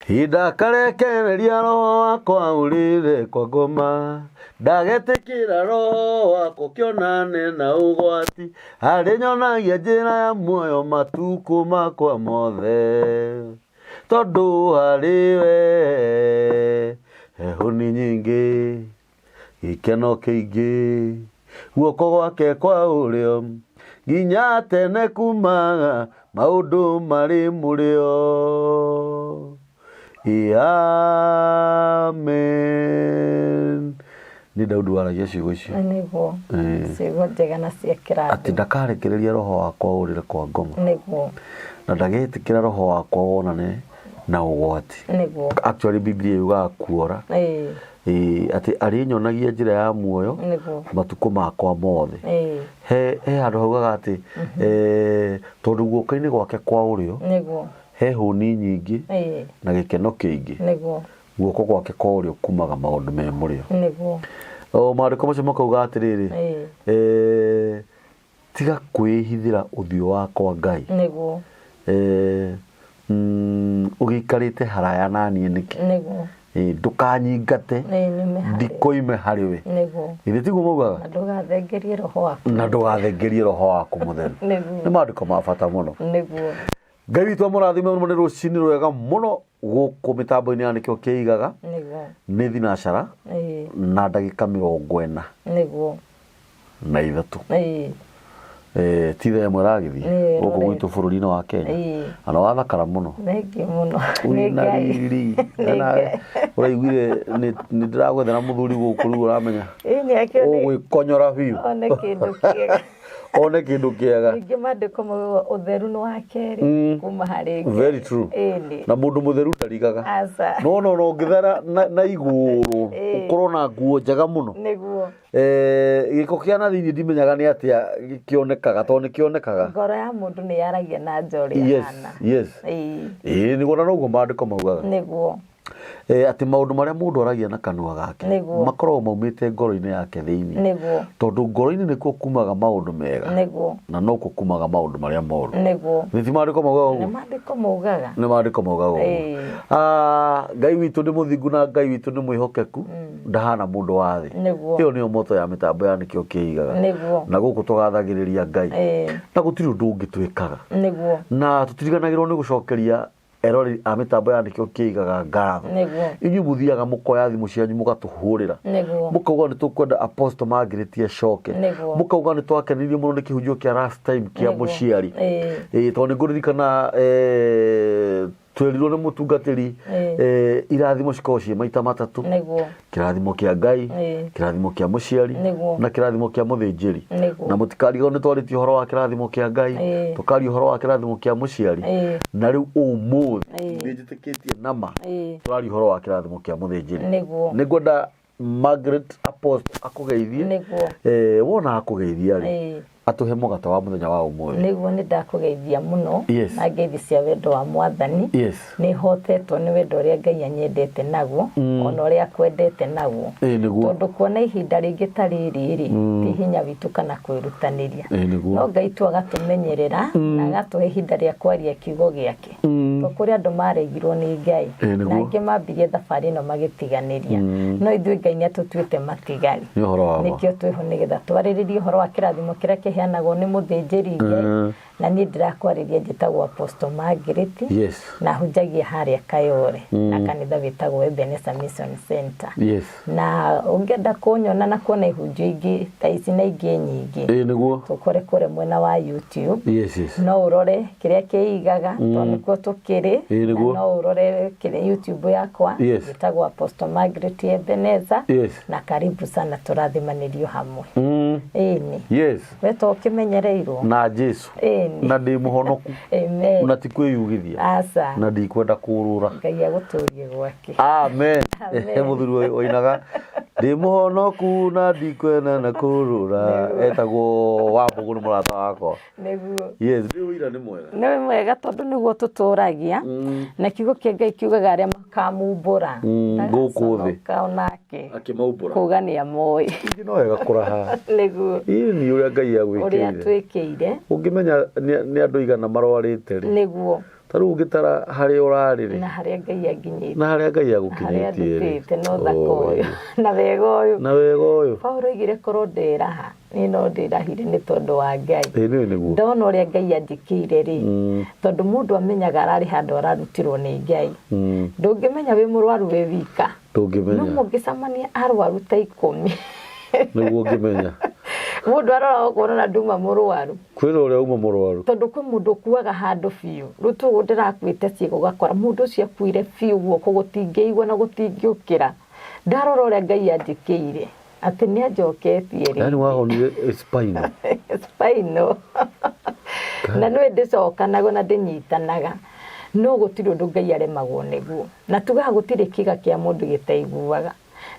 Ndakarekereria roho wakwa ũrĩre kwa ngoma, ndagetĩkĩra roho wakwa ũkĩonane na ũgwati, arĩnyonagia njĩra ya muoyo matukũ makwa mothe, tondũ harĩ we hehũni nyingĩ, gĩkeno kĩingĩ, guoko gwake kwa ũrĩo nginya tene kumaga maũndũ marĩ mũrĩo. Amen. Nĩ Daudi waragia ciugo icio. Nĩguo. Ciugo njega na cia Atĩ kĩrathimo. ndakarekereria roho wakwa ũrĩre kwa ngoma, Nĩguo. na ndagetĩkĩra roho wakwa wonane na ũgwati. Nĩguo. Actually Biblia yugaga kuora. Ĩĩ. Ĩĩ, atĩ arĩnyonagia njĩra ya muoyo Nĩguo. matukũ makwa mothe. Ĩĩ. He handũ haugaga atĩ tondũ guoko-inĩ gwake kwa ũrĩo Nĩguo. he hũni nyingĩ Ĩĩ. na gĩkeno kĩingĩ. Nĩguo. Guoko gwake kwa ũrĩo kumaga maũndũ me mũrĩo. Nĩguo. O maandĩko macio makauga atĩrĩrĩ, Ĩĩ. Tiga kwĩhithĩra ũthiũ wakwa Ngai. Nĩguo. Ũgĩikarĩte haraya na niĩ nĩkĩ? Nĩguo. Ndũkanyingate Ĩĩ, nyume harĩ. ndikoime harĩ we. Nĩguo. Githĩ tiguo maugaga? Na ndũgathengerie roho waku. Na ndũgathengerie roho waku mũtheru. Nĩguo. Nĩ maandĩko ma bata mũno. Nĩguo. Ngai witũ amũrathime mũno, nĩ rũcinĩ rwega mũno gũkũ mĩtambo-inĩ ya Nĩkĩo Kĩigaga. Nĩguo. Nĩ thinacara Ĩĩ. na ndagĩka 43. Nĩguo. Ĩĩ. Ti thaa ĩmwe ĩragĩthiĩ Ĩĩ, gũkũ rorete. gwitũ bũrũri-inĩ wa Kenya. Ĩĩ. Na wathakara mũno. Thengiũ mũno. Nĩ Wĩna Ngai. riri. Nĩ Na Ngai. ũraiguire nĩ ndĩragwethera mũthuri gũkũ rĩu ũramenya. Ĩĩ, nĩ akĩone. Ũgwĩkonyora biũ. One kĩndũ kĩega. One kĩndũ kĩega. Ningĩ maandĩko maugaga ũtheru nĩ wa kerĩ kuma harĩ Ngai. Very true. Ĩĩ. Na mũndũ mũtheru ndarigaga. Aca. No no no ũngĩthera na igũrũ Ĩĩ. ũkorwo na nguo njega mũno. Nĩguo. Gĩko kĩa na thĩinĩ ndimenyaga nĩ atĩa gĩkĩonekaga, tondũ nĩ kĩonekaga. Ngoro ya mũndũ nĩ yaragia na nja ũrĩa Yes, ĩhana. yes. Ĩĩ. Ĩĩ, nĩguo na noguo maandĩko maugaga. Nĩguo. Atĩ maũndũ marĩa mũndũ aragia na kanua gake Nĩguo. makoragwo maumĩte ngoro-inĩ yake thĩinĩ. Nĩguo. Tondũ ngoro-inĩ nĩkuo kumaga maũndũ mega. Nĩguo. Na nokuo kumaga maũndũ marĩa moru. Nĩguo. Nĩ ti maandĩko maugaga Nĩ ũguo? maandĩko maugaga. Nĩ maandĩko maugaga ũguo. Ĩĩ. Ngai witũ nĩ mũthingu na Ngai witũ nĩ mwĩhokeku, ndahana mũndũ wa thĩ. Nĩguo. Ĩyo nĩyo moto ya mĩtambo ya Nĩkĩo Kĩigaga. Nĩguo. Na gũkũ tũgathagĩrĩria Ngai. Ĩĩ. Na gũtirĩ ũndũ ũngĩ twĩkaga. Nĩguo. Na tũtiriganagĩrwo nĩ gũcokeria eroreri a mĩtambo ya Nĩkĩo Kĩigaga ngatho. Nĩguo. Inyuĩ mũthiaga mũkoya thimũ cianyu mũgatũhũrĩra. Nĩguo. Mũkauga nĩ tũkwenda Apostle Margaret acoke. Nĩguo. Mũkauga nĩ twakenirio mũno nĩ kĩhunjio kĩa last time kĩa Nĩguo. mũciari. Ĩĩ. Ĩĩ, tondũ nĩ ngũririkana twerirwo nĩ mũtungatĩri Ĩĩ. Irathimo cikoragwo ciĩ maita matatũ. Nĩguo. Kĩrathimo kĩa Ngai, Ĩĩ. kĩrathimo kĩa mũciari Nĩguo. na kĩrathimo kĩa mũthĩnjĩri. Nĩguo. Na mũtikarigwo nĩ twarĩtie ũhoro wa kĩrathimo kĩa Ngai, Ĩĩ. tũkaria ũhoro wa kĩrathimo kĩa mũciari. Ĩĩ. Na rĩu ũmũthĩ Ĩĩ. nĩ njĩtĩkĩtie nama Ĩĩ. tũraria ũhoro wa kĩrathimo kĩa mũthĩnjĩri. Nĩguo. Nĩ ngwenda Margaret Apostle akũgeithie. Nĩguo. Wona akũgeithia rĩ, Ĩĩ. atũhe mũgate wa mũthenya wa ũmũthĩ. Nĩguo, nĩ ndakũgeithia mũno Yes. na ngeithi cia wendo wa Mwathani. Yes. Nĩ hotetwo nĩ wendo ũrĩa Ngai anyendete naguo, ona ũrĩa akwendete naguo. Ĩĩ, nĩguo. Tondũ kuona ihinda rĩngĩ ta rĩrĩ rĩ, ti hinya witũ kana kwĩrutanĩria. Ĩĩ, nĩguo. No Ngai tu agatũmenyerera na agatũhe ihinda rĩa kwaria kiugo gĩake. To kũrĩ andũ maregirwo nĩ Ngai Ĩĩ, na nĩguo. angĩ mambirie thabarĩ ĩno magĩtiganĩria, no ithuĩ Ngai nĩ atũtuĩte matigari. Nĩ ũhoro wa ma. Nĩkĩo twĩho nĩgetha twarĩrĩrie ũhoro wa kĩrathimo kĩrĩa kĩheanagwo nĩ mũthĩnjĩri Ngai. Na niĩ ndĩrakwarĩria njĩtagwo Apostle Margaret. Yes. Na hunjagia harĩa Kayore na kanitha wĩtagwo Ebenezer Mission Center. Yes. Na ũngĩenda kũnyona na kuona ihunjio ingĩ ta ici na ingĩ nyingĩ, Ĩĩ, nĩguo. tũkore kũrĩa mwena wa YouTube. Yes, yes. No ũrore kĩrĩa kĩigaga, tondũ nĩkuo tũkĩrĩ. Ĩĩ, nĩguo. Na no ũrore kĩrĩa YouTube yakwa Yes. ĩtagwo Apostle Margaret Ebenezer. Yes. Na karibu sana tũrathimanĩrio hamwe. Ĩni. Yes. We to ũkĩmenyereirwo. Na Jesu. Ĩni. Na ndĩ mũhonoku. Amen. Na ti kwĩyugithia. Aca. Na ndikwenda kũrũra. Ngai agũtũrie gwake. Amen. Amen. Mũthuri wainaga ndĩ mũhonoku na ndikwenda na kũrũra, etagwo Wambũgũ, nĩ mũrata wakwa. Nĩguo. Yes, nĩ ũira nĩ mwega. Nĩ mwega tondũ nĩguo tũtũragia, na kiugo kĩa Ngai kiugaga arĩa makamumbũra Gũkũ thĩ. ndagaconoka onake Akĩmaumbũra. kuga nĩ amoĩ. Ningĩ no wega kũraha. Nĩguo. Ĩĩ, nĩ ũrĩa Ngai ũrĩa agwĩkĩire. twĩkĩire. Ũngĩmenya nĩ andũ igana marwarĩte rĩ, Nĩguo. Ta rĩu ũngĩtara harĩa ũrarĩ rĩ Na harĩa Ngai anginyĩtie. Na harĩa Ngai Harĩa agũkinyĩtie rĩ. ndutĩte na ũthaka ũyũ na wega ũyũ. Na wega ũyũ. Paulo oigire korwo ndĩraha niĩ no ndĩrahire nĩ tondũ wa Ngai. Ĩĩ nĩwe nĩguo. Ndona ũrĩa Ngai anjĩkĩire rĩ, tondũ mũndũ amenyaga ararĩ handũ ararutirwo nĩ Ngai. Ndũngĩmenya wĩ mũrwaru wĩ wika. No Ndũngĩmenya. Mũngĩcemania arwaru ta 10. Nĩguo ũngĩmenya. Mũndũ arora ũkona na nduma mũrwaru. Kwĩna ũrĩa uma mũrwaru. Tondũ kwĩ mũndũ ũkuaga handũ biũ. Rĩu tuguo ndĩrakuĩte ciĩga ũgakora mũndũ ũcio akuire biũ guoko gũtingĩigua na gũtingĩũkĩra. Ndarora ũrĩa Ngai anjĩkĩire atĩ nĩ anjoketie rĩ. Yaani wahonire spinal. Spinal. Na nĩ ndĩcokanaga na ndĩnyitanaga. No gũtirĩ ũndũ Ngai aremagwo nĩguo. Na tugaga gũtirĩ kĩga kĩa mũndũ gĩtaiguaga.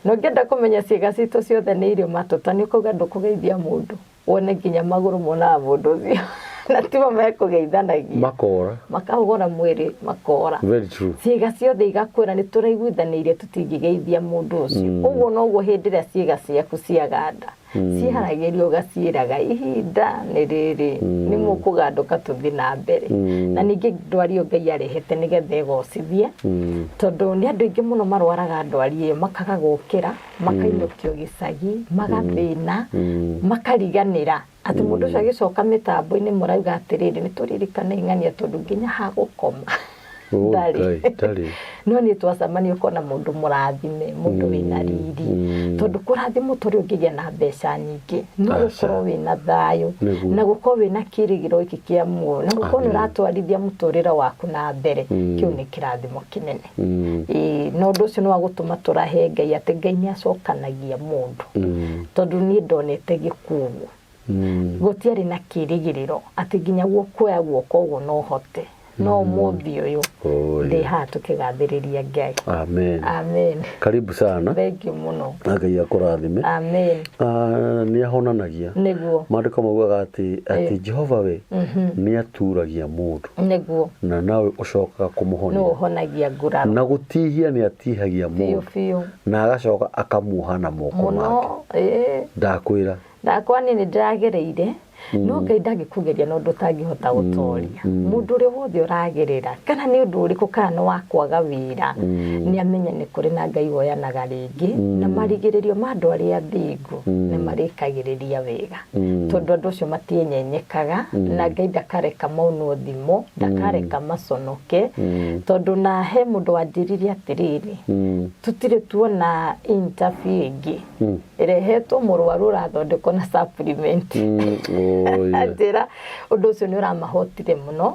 Na ũngĩenda kũmenya ciĩga citũ ciothe nĩ irĩ matũ, nĩ ũkauga ndũkũgeithia mũndũ. Wone nginya magũrũ monaga mũndũ ũcio. Na tibo mekũgeithanagia. Makora. Makahũgũra mwĩrĩ makora. Very true. Ciĩga ciothe igakwĩra nĩ tũraiguithanĩirie tũtingĩgeithia mũndũ ũcio. Ũguo noguo hĩndĩ ĩrĩa ciĩga ciaku ciaganda. Ciharagĩrio ũgaciĩraga ihinda nĩ rĩrĩ nĩ mũkũgandũka tũthiĩ na mbere. Na ningĩ ndwari ĩyo Ngai arehete nĩgetha ĩgocithie. Tondũ nĩ andũ aingĩ mũno marwaraga ndwari ĩyo makaga gũkĩra, makainũkio gĩcagi, magathĩna, makariganĩra. Atĩ mũndũ ũcio agĩcoka mĩtambo-inĩ mũrauga atĩrĩrĩ nĩ tũririkane ng'ania tondũ nginya ha gũkoma ndarĩ. Ndarĩ. No nĩ twacemania ũkona mũndũ mũrathime, mũndũ wĩna riri. Tondũ kũrathimwo tũrĩ ũngĩgĩa na mbeca nyingĩ, no gũkorwo wĩna thayũ, na gũkorwo wĩna kĩrĩgĩro gĩkĩ kĩa muoyo, na gũkorwo nĩ ũratwarithia mũtũrĩre waku na mbere, kĩu nĩ kĩrathimo kĩnene. Na ũndũ ũcio nĩ wa gũtũma tũrahe Ngai atĩ Ngai nĩ acokanagia mũndũ. Tondũ niĩ ndonete gĩkuũ. Gũtiarĩ na kĩrĩgĩrĩro atĩ nginya kuoya guoko ũguo no hote. No ũmũthĩ ũyũ ndĩ haha tũkĩgathĩrĩria Ngai. Amen. Amen. Karibu sana. Thank you mũno. Na Ngai akũrathime. Amen. Nĩ ahonanagia. Nĩguo. Maandĩko maugaga atĩ Jehova we nĩ aturagia mũndũ. Nĩguo. Na nawe ũcokaga kũmũhonia. Nĩ ũhonagia nguraro. Na gũtihia nĩ atihagia mũndũ. Biũ biũ. Na agacoka akamuoha na moko make. Mũno. Ndakwĩra. Ndakwa niĩ nĩ ndĩragereire. No Ngai ndangĩkũgeria na ũndũ ũtangĩhota gũtoria. Mũndũ ũrĩa wothe ũragerera kana nĩ ũndũ ũrĩkũ kana nĩ wa kwaga wĩra, nĩ amenye nĩ kũrĩ na Ngai woyanaga rĩngĩ, na marigĩrĩrio ma andũ arĩa athingu nĩ marĩkagĩrĩria wega. Tondũ andũ acio matienyenyekaga, na Ngai ndakareka maunwo thimo, ndakareka maconoke. Tondũ na he mũndũ wanjĩrire atĩrĩrĩ, tũtirĩ tuona interview ĩngĩ ĩrehetwo mũrwaru ũrathondekwo na supplement. Njĩra ũndũ ũcio nĩ ũramahotire mũno.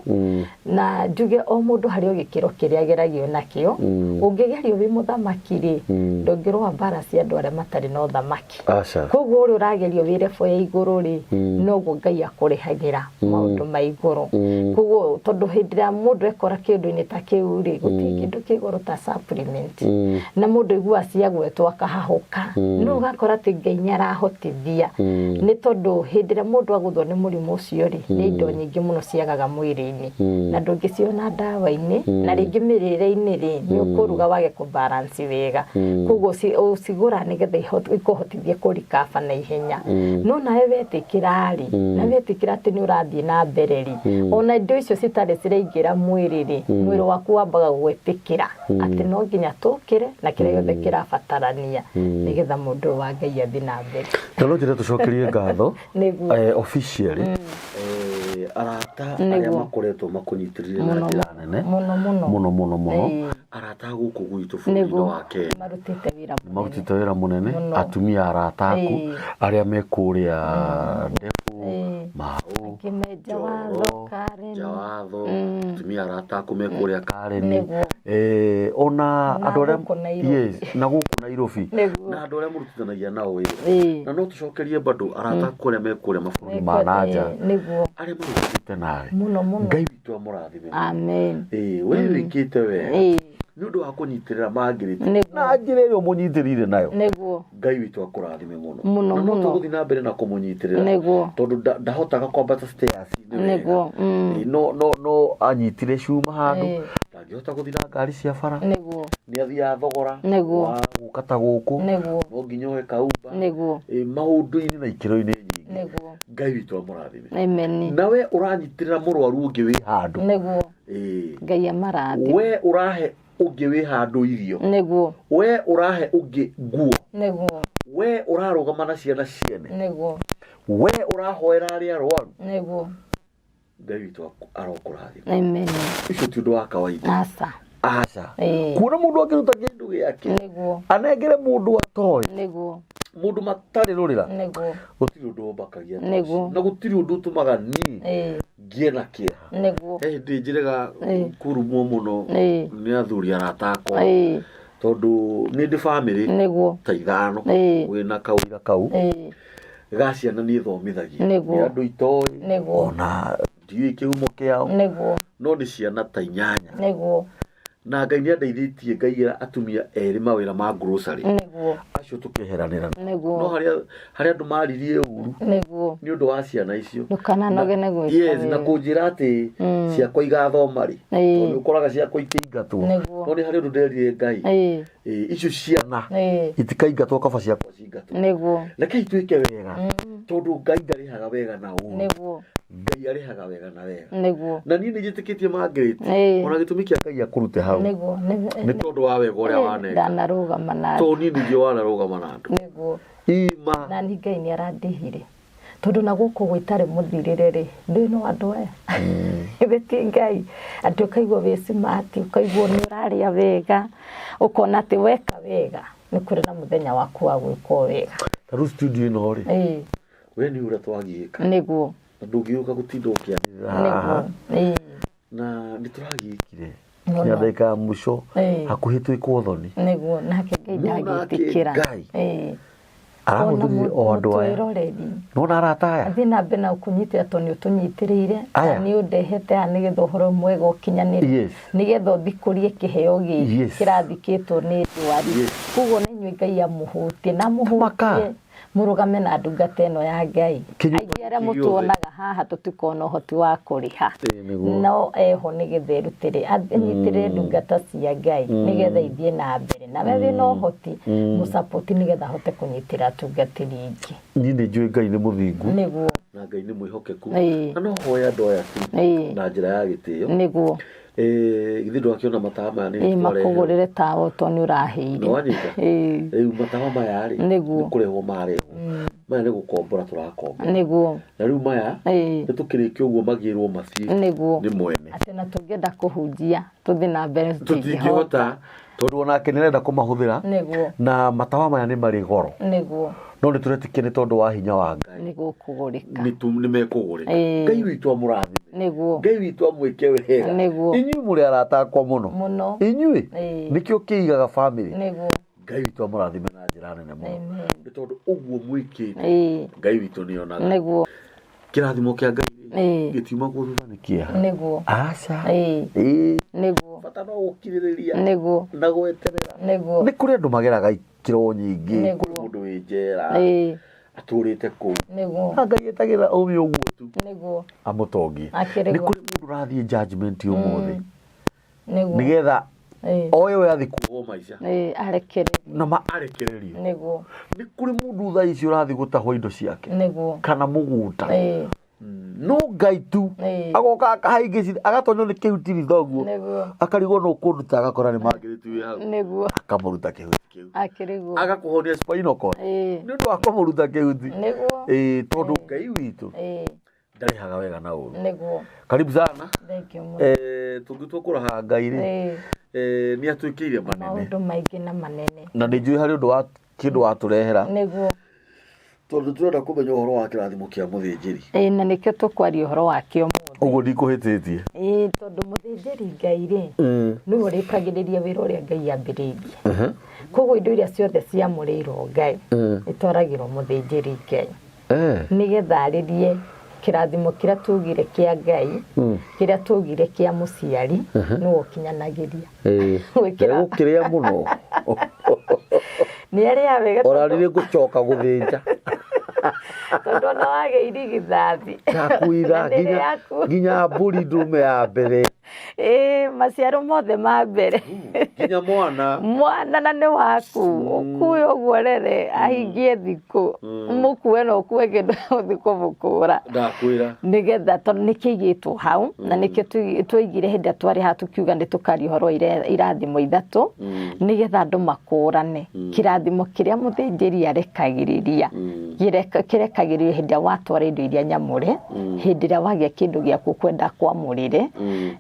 Na njuge o mũndũ harĩ o gĩkĩro kĩrĩa ageragio nakĩo. Ũngĩgerio wĩ mũthamaki rĩ, ndũngĩrũa mbara cia andũ arĩa matarĩ na ũthamaki. Koguo ũrĩa ũragerio wĩ level ya igũrũ rĩ, noguo Ngai akũrĩhagĩra maũndũ ma igũrũ. Koguo tondũ hĩndĩ ĩrĩa mũndũ ekora kĩũndũ-inĩ ta kĩu rĩ, gũtirĩ kĩndũ kĩ igũrũ ta supplement. Na mũndũ aigua ciagwetwo akahahũka. No ũgakora atĩ Ngai nĩ arahotithia. Nĩ tondũ hĩndĩ ĩrĩa mũndũ agũthwo nĩ mũrimũ ũcio rĩ, nĩ indo nyingĩ mũno ciagaga mwĩrĩ-inĩ. Na ndũngĩciona ndawa-inĩ, na rĩngĩ mĩrĩre-inĩ rĩ, nĩ ũkũruga wage kũbalance wega. Koguo ũcigũra nĩgetha ikũhotithie kũrikaba na ihenya. No nawe wetĩkĩra rĩ, na wetĩkĩra atĩ nĩ ũrathiĩ na mbere rĩ, ona indo icio citarĩ ciraingĩra mwĩrĩ rĩ, mwĩrĩ waku wambaga gwĩtĩkĩra atĩ no nginya tũkĩre na kĩrĩa gĩothe kĩrabatarania nĩgetha mũndũ wa Ngai athiĩ na mbere. Na no njĩre tũcokerie ngatho Nĩguo. Officially arata arĩa makoretwo makũnyitĩrĩire na njĩra nene mũno mũno mũno mũno mũno, arata gũkũ gwitũ bũrũri-inĩ wa Kenya marutĩte wĩra mũnene. Marutĩte wĩra mũnene, atumia arata aku arĩa me kũrĩa Ndefu, Mau, Njawatho, Karen, Njawatho, atumia arata aku me kũrĩa Karen, ona andũ arĩa, yes, na gũkũ Nairobi, na andũ arĩa mũrutithanagia nao wĩra. Na no tũcokerie bado arata aku arĩa me kũrĩa mabũrũri ma na nja, arĩa marutĩte nawe mũno mũno. Ngai witũ amũrathime. Amen. We wĩkĩte wega nĩ ũndũ wa kũnyitĩrĩra Margaret na njĩra ĩrĩa ũmũnyitĩrĩire nayo. Nĩguo. Ngai witũ akũrathime mũno. Mũno Na no mũno. tũgũthiĩ na mbere na kũmũnyitĩrĩra. Nĩguo. Tondũ ndahotaga kwambata stairs nĩ wega. Nĩguo. No no no anyitire cuma handũ. Ndangĩhota gũthiĩ na ngari cia bara. Nĩguo. Nĩ athiaga thogora. Nĩguo. Wa gũka ta gũkũ. Nĩguo. No nginya oe kaumba. Nĩguo. Maũndũ-inĩ na ikĩro-inĩ nyingĩ. Nĩguo. Ngai witũ amũrathime. Amen. Na we ũranyitĩrĩra mũrwaru ũngĩ wĩ handũ. Nĩguo. Ĩĩ. Ngai amarathime. We ũrahe ũngĩ wĩ handũ irio. Nĩguo. We ũrahe ũngĩ nguo. Nĩguo. We ũrarũgama na ciana ciene. Nĩguo. We ũrahoera arĩa arwaru. Nĩguo. Ngai witũ arokũrathima. Amen. Ũcio ti ũndũ wa kawaida. Aca. Aca. Ĩĩ. Kuona mũndũ akĩruta kĩndũ gĩake. Nĩguo. Anengere mũndũ atoĩ. Nĩguo. Mũndũ matarĩ rũrĩra. Nĩguo. Gũtirĩ ũndũ ũmbakagia ta Nĩguo. ũcio. Na gũtirĩ ũndũ ũtũmaga niĩ Ĩĩ. ngĩe na kĩeha. Nĩguo. He hĩndĩ njĩrĩga Ĩĩ. kũrumwo mũno Ĩĩ. nĩ athuri arata akwa. Ĩĩ. Tondũ nĩ ndĩ bamĩrĩ Nĩguo. ta ithano Ĩĩ. wĩna kawĩra kau Ĩĩ. ga ciana niĩ thomithagia. Nĩguo. Nĩ andũ itoĩ. Nĩguo. Ona ndiũĩ kĩhumo kĩao. Nĩguo. No nĩ ciana ta inyanya. Nĩguo. Na Ngai nĩ andeithĩtie ngaigĩra atumia erĩ mawĩra ma grocery. Nĩguo. Acio tũkeheranĩra. No Nĩguo. harĩa andũ maririe ũru Nĩguo. nĩ ũndũ wa ciana icio. Ndũkananoge nĩ gwĩka Yes, na wega. kũnjĩra atĩ ciakwa igathoma rĩ. Ĩĩ. Tondũ ũkoraga ciakwa ikĩingatwo. Nĩguo. No nĩ harĩ ũndũ nderire Ngai. Ĩĩ. Ĩĩ, icio ciana Ĩĩ. itikaingatwo kaba ciakwa cingatwo. Nĩguo. Rekei twĩke wega tondũ Ngai ndarĩhaga wega na ũru. Nĩguo. Ngai arĩhaga wega na wega. Nĩguo. Na niĩ nĩ njĩtĩkĩtie Margaret. Ĩĩ. Ona gĩtũmi kĩa Ngai akũrute hau Nĩguo. nĩ tondũ wa wega ũrĩa waneka. Ndanarũgama na Tondũ niĩ ningĩ wanarũgama na andũ. Nĩguo. Ima. Na ni Ngai nĩ arandĩhire. Tondũ na gũkũ gwĩtarĩ mũthirĩre rĩ, ndũĩ no andũ aya. Githĩ ti Ngai atĩ ũkaigua wĩ smart, ũkaigua nĩ ũrarĩa wega, ũkona atĩ weka wega nĩ kũrĩ na mũthenya waku wa gwĩkwo wega. Ta rĩu studio ĩno rĩ, Ĩĩ. we nĩ ũrĩa twagiĩka. Nĩguo. Na ndũngĩũka gũtinda ũkĩanĩrĩra Nĩguo. haha. Ĩĩ. Na nĩ tũragiĩkire. Mũno. Nginya ndagĩka ya mũico Ĩĩ. hakuhĩ twĩkwo thoni. Nĩguo nake Ngai No nake ndangĩtĩkĩra. Ngai. Ĩĩ. Arahũthĩrire o andũ aya. Mũtwĩroreri. Nĩwona arata aya? Athiĩ na mbere na kũnyitĩra tondũ nĩ ũtũnyitĩrĩire Aya. na nĩ ũndehete haha nĩgetha ũhoro mwega ũkinyanĩre. Yes. Nĩgetha ũthikũrie kĩheo gĩkĩ Yes. kĩrathikĩtwo nĩ ndwari. Yes. Koguo na inyuĩ Ngai amũhutie na Maka. amũhutie mũrũgame na ndungata ĩno ya Ngai. Kĩnyũmba Aingĩ arĩa gĩkĩ gĩothe. mũtuonaga haha tũtikona ũhoti wa kũrĩha. Ĩĩ, nĩguo. No eho nĩgetha erutĩre anyitĩrĩre ndungata cia Ngai nĩgetha ithiĩ na mbere. Na we wĩna ũhoti mũsapoti nĩgetha ahote kũnyitĩra atungatĩri aingĩ. Niĩ nĩ njũĩ Ngai nĩ mũthingu. Nĩguo. Na Ngai nĩ mwĩhokeku. Ĩĩ. Na no hoe andũ aya tu Ĩĩ. na njĩra ya gĩtĩo. Nĩguo. Githĩ ndwakĩona matawa maya nĩ Ĩĩ twareherwo. makũgũrĩre tawa tondũ nĩ ũraheire. Nĩwanyita? Ĩĩ. Rĩu matawa maya rĩ, Nĩguo. nĩ kũrehwo marehwo. Maya nĩ gũkombora tũrakombora. Nĩguo. Na rĩu maya Ĩĩ. nĩ tũkĩrĩkia ũguo magĩrwo mathiĩ Nĩguo. nĩ mwene. Atĩ na tũngĩenda kũhunjia tũthiĩ na mbere Tũtingĩhota tondũ onake nĩ arenda kũmahũthĩra. Nĩguo. Na matawa maya nĩ marĩ goro. Nĩguo. No nĩ tũretĩkia nĩ tondũ wa hinya wa Ngai. Nĩguo kũgũrĩka. Nĩ mekũgũrĩka. Ĩĩ. Ngai witũ amũrathime. Nĩguo. Ngai witũ amwĩke wega. Nĩguo. Inyuĩ mũrĩ arata akwa mũno. Mũno. Inyuĩ Ĩĩ. nĩkĩo kĩigaga bamĩrĩ. Nĩguo. Ngai witũ amũrathime na njĩra nene mũno. Amen. Nĩ tondũ ũguo mwĩkĩte Ĩĩ. Ngai witũ nĩonaga. Nĩguo. Kĩrathimo kĩa Ngai Ĩĩ. gĩtiumagwo thutha nĩ kĩeha. Nĩguo. Aca. Ĩĩ. Ĩĩ. Nĩguo. Bata no gũkirĩrĩria Nĩguo. na gweterera. Nĩguo. Nĩ kũrĩ andũ mageraga ikĩro nyingĩ. Nĩguo. Kũrĩ mũndũ wĩ njera Ĩĩ. atũrĩte kũu. Nĩguo. Na Ngai etagĩrĩra ũme ũguo tu Nĩguo. amũtongie. Akĩrĩgwo. Nĩ kũrĩ mũndũ ũrathiĩ judgment ũmũthĩ Nĩguo. nĩgetha Ĩĩ. oe we athiĩ kuohwo maica Ĩĩ arekererio. na ma arekererio. Nĩguo. Nĩ kũrĩ mũndũ thaa ici ũrathiĩ gũtahwo indo ciake Nĩguo. kana mũgũnda. Ĩĩ. No Ngai tu Ĩĩ. agoka akahaingĩcithia agatonywo nĩ kĩhuti ritho ũguo Nĩguo. akarigwo no kũnduta agakora nĩ Margaret wĩ hau Nĩguo. akamũruta kĩhuti kĩu Akĩrĩgwo. agakũhonia spinal cord Ĩĩ. nĩ ũndũ wa kũmũruta kĩhuti. Nĩguo. Ĩĩ tondũ Ngai witũ Ĩĩ. ndarĩhaga wega na ũru. Nĩguo. Karibu sana. Thank you mũno. Tũngĩtua kũraha Ngai rĩ Ĩĩ. nĩ atwĩkĩire manene Maũndũ maingĩ na manene. na nĩ njũĩ harĩ ũndũ wa kĩndũ watũrehera Nĩguo. tondũ tũrenda kũmenya ũhoro wa kĩrathimo kĩa mũthĩnjĩri. Ĩĩ na nĩkĩo tũkwaria ũhoro wakĩo ũmũthĩ. Ũguo ndikũhĩtĩtie. Ĩĩ tondũ mũthĩnjĩri Ngai rĩ nĩwe ũrĩkagĩrĩria wĩra ũrĩa Ngai ambĩrĩirie. Koguo indo iria ciothe ciamũrĩirwo Ngai itwaragĩrwo mũthĩnjĩri Ngai nĩgetha arĩrie kĩrathimo kĩrĩa tugire kĩa Ngai kĩrĩa tugire kĩa mũciari nĩwe ũkinyanagĩria. Gwĩkĩra- Gũkĩrĩa mũno Nĩ arĩa wega orarire ngũcoka gũthĩnja tondũ ona wagĩa irigithathi takuira Na nĩ nginya rĩaku. nginya mbũri ndũme ya mbere. Ĩĩ, maciaro mothe ma mbere. Nginya mwana. Mwana na nĩ waku, ũkue ũguo rere ahingie thikũ, mũkue na ũkue kĩndũ ũthiĩ kũmũkũra. Ndakwĩra. Nĩgetha tondũ nĩ kĩigĩtwo hau na nĩkĩo twaigire hĩndĩ ĩrĩa twarĩ haha tũkiuga nĩ tũkaria ũhoro wa irathimo ithatũ, nĩgetha andũ makũrane kĩrathimo kĩrĩa mũthĩnjĩri arekagĩrĩria, kĩrekagĩrĩrio hĩndĩ ĩrĩa watwara indo iria nyamũre, hĩndĩ ĩrĩa wagĩa kĩndũ gĩaku kwenda kwamũrĩre,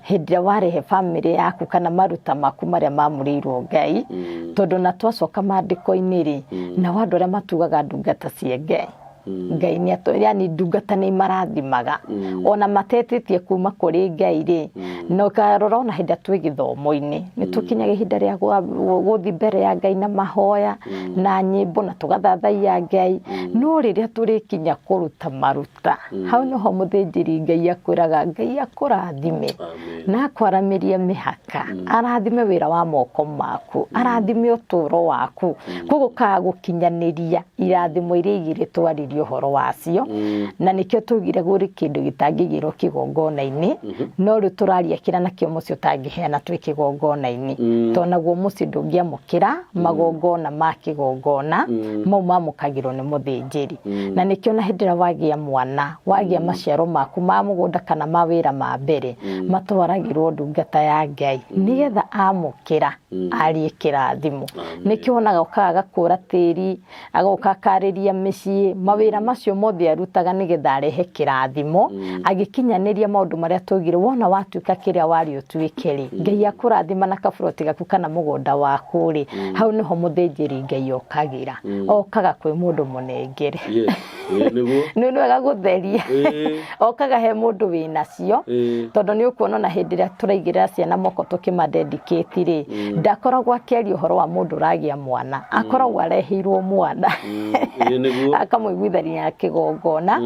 hĩndĩ ĩrĩa warehe bamĩrĩ yaku kana maruta maku marĩa mamũrĩirwo Ngai, tondũ na twacoka maandĩko-inĩ rĩ, nao andũ arĩa matugaga ndungata cia Ngai, Ngai nĩ atũ, yani ndungata nĩ imarathimaga ona matetĩtie kuma kũrĩ Ngai rĩ, na ũkarora ona hĩndĩ ĩrĩa twĩ gĩthomo-inĩ nĩ tũkinyaga ihinda rĩa gũthiĩ mbere ya Ngai na mahoya na nyĩmbo na tũgathathaiya Ngai, no rĩrĩa tũrĩkinya kũruta maruta, hau nĩho mũthĩnjĩri Ngai akwĩraga Ngai akũrathime na akwaramĩrie mĩhaka, arathime wĩra wa moko maku, arathime ũtũũro waku, koguo kaga gũkinyanĩria irathimo iria igĩrĩ twaririe ũhoro wacio, na nĩkĩo tugire gũrĩ kĩndũ gĩtangĩigĩrwo kĩgongona-inĩ, no rĩu tũraria kĩrĩa nakĩo mũciĩ ũtangĩheana twĩ kĩgongona-inĩ, tondũ naguo mũciĩ ndũngĩamũkĩra magongona ma kĩgongona, mau mamũkagĩrwo nĩ mũthĩnjĩri. Na nĩkĩo na hĩndĩ ĩrĩa wagĩa mwana, wagĩa maciaro maku ma mũgũnda kana ma wĩra ma mbere, matwaragĩrwo ndungata ya Ngai, nĩgetha amũkĩra arie kĩrathimo. Nĩkĩo wonaga okaga agakũra tĩri, agoka akarĩria mĩciĩ, mawĩra macio mothe arutaga nĩgetha arehe kĩrathimo, agĩkinyanĩria maũndũ marĩa twaugire, wona watuĩka kĩrĩa warĩ ũtuĩke rĩ, Ngai akũrathima na kaburoti gaku kana mũgũnda waku rĩ, hau nĩho mũthĩnjĩri Ngai okagĩra, okaga kwĩ mũndũ mũnengere. Yes. Ĩĩ, nĩguo. Nĩ wega gũtheria. Okaga he mũndũ wĩnacio, tondũ nĩ ũkuona ona hĩndĩ ĩrĩa tũraigĩrĩra ciana moko tũkĩmadedicate rĩ, ndakoragwo akĩaria ũhoro wa mũndũ ũragĩa mwana, akoragwo areheirwo mwana. Ĩĩ, nĩguo. Akamũiguithania na kĩgongona.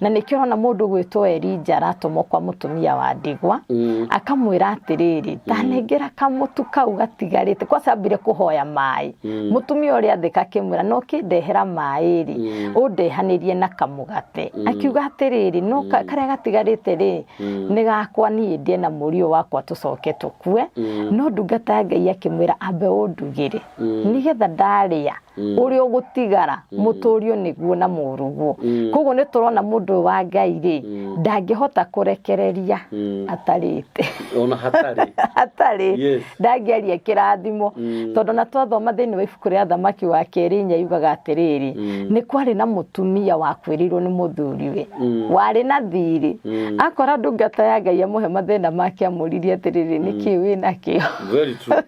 Na nĩkĩo ũrona mũndũ ũgwĩtwo Elija aratũmwo kwa mũtumia wa ndigwa, akamwĩra atĩrĩrĩ, tanengera kamũtu kau gatigarĩte, kwanza ambire kũhoya maĩ. Mũtumia ũrĩa athĩka akĩmwĩra, no kĩndehera maĩ rĩ, ũndehanĩrie na kamũgate. Akiuga atĩrĩrĩ, no karĩa gatigarĩte rĩ, nĩ gakwa niĩ ndĩe na mũriũ wakwa tũcoke tũkue. No ndungata ya Ngai akĩmwĩra ambe ũndugĩre, nĩgetha ndarĩa ũrĩa ũgũtigara mũtũrio nĩguo na mũruguo. Koguo nĩ tũrona mũndũ ũyũ wa Ngai rĩ, ndangĩhota kũrekereria atarĩte. Ona hatarĩ. Hatarĩ. Yes. Ndangĩaria kĩrathimo. Tondũ na twathoma thĩinĩ wa ibuku rĩa Thamaki wa kerĩ inya yugaga atĩrĩrĩ, nĩ kwarĩ na mũtumia wakuĩrĩirwo nĩ mũthuriwe, warĩ na thirĩ. Akora ndungata ya Ngai amũhe mathĩna make amũririe atĩrĩrĩ, nĩkĩ wĩnakĩo? Very true.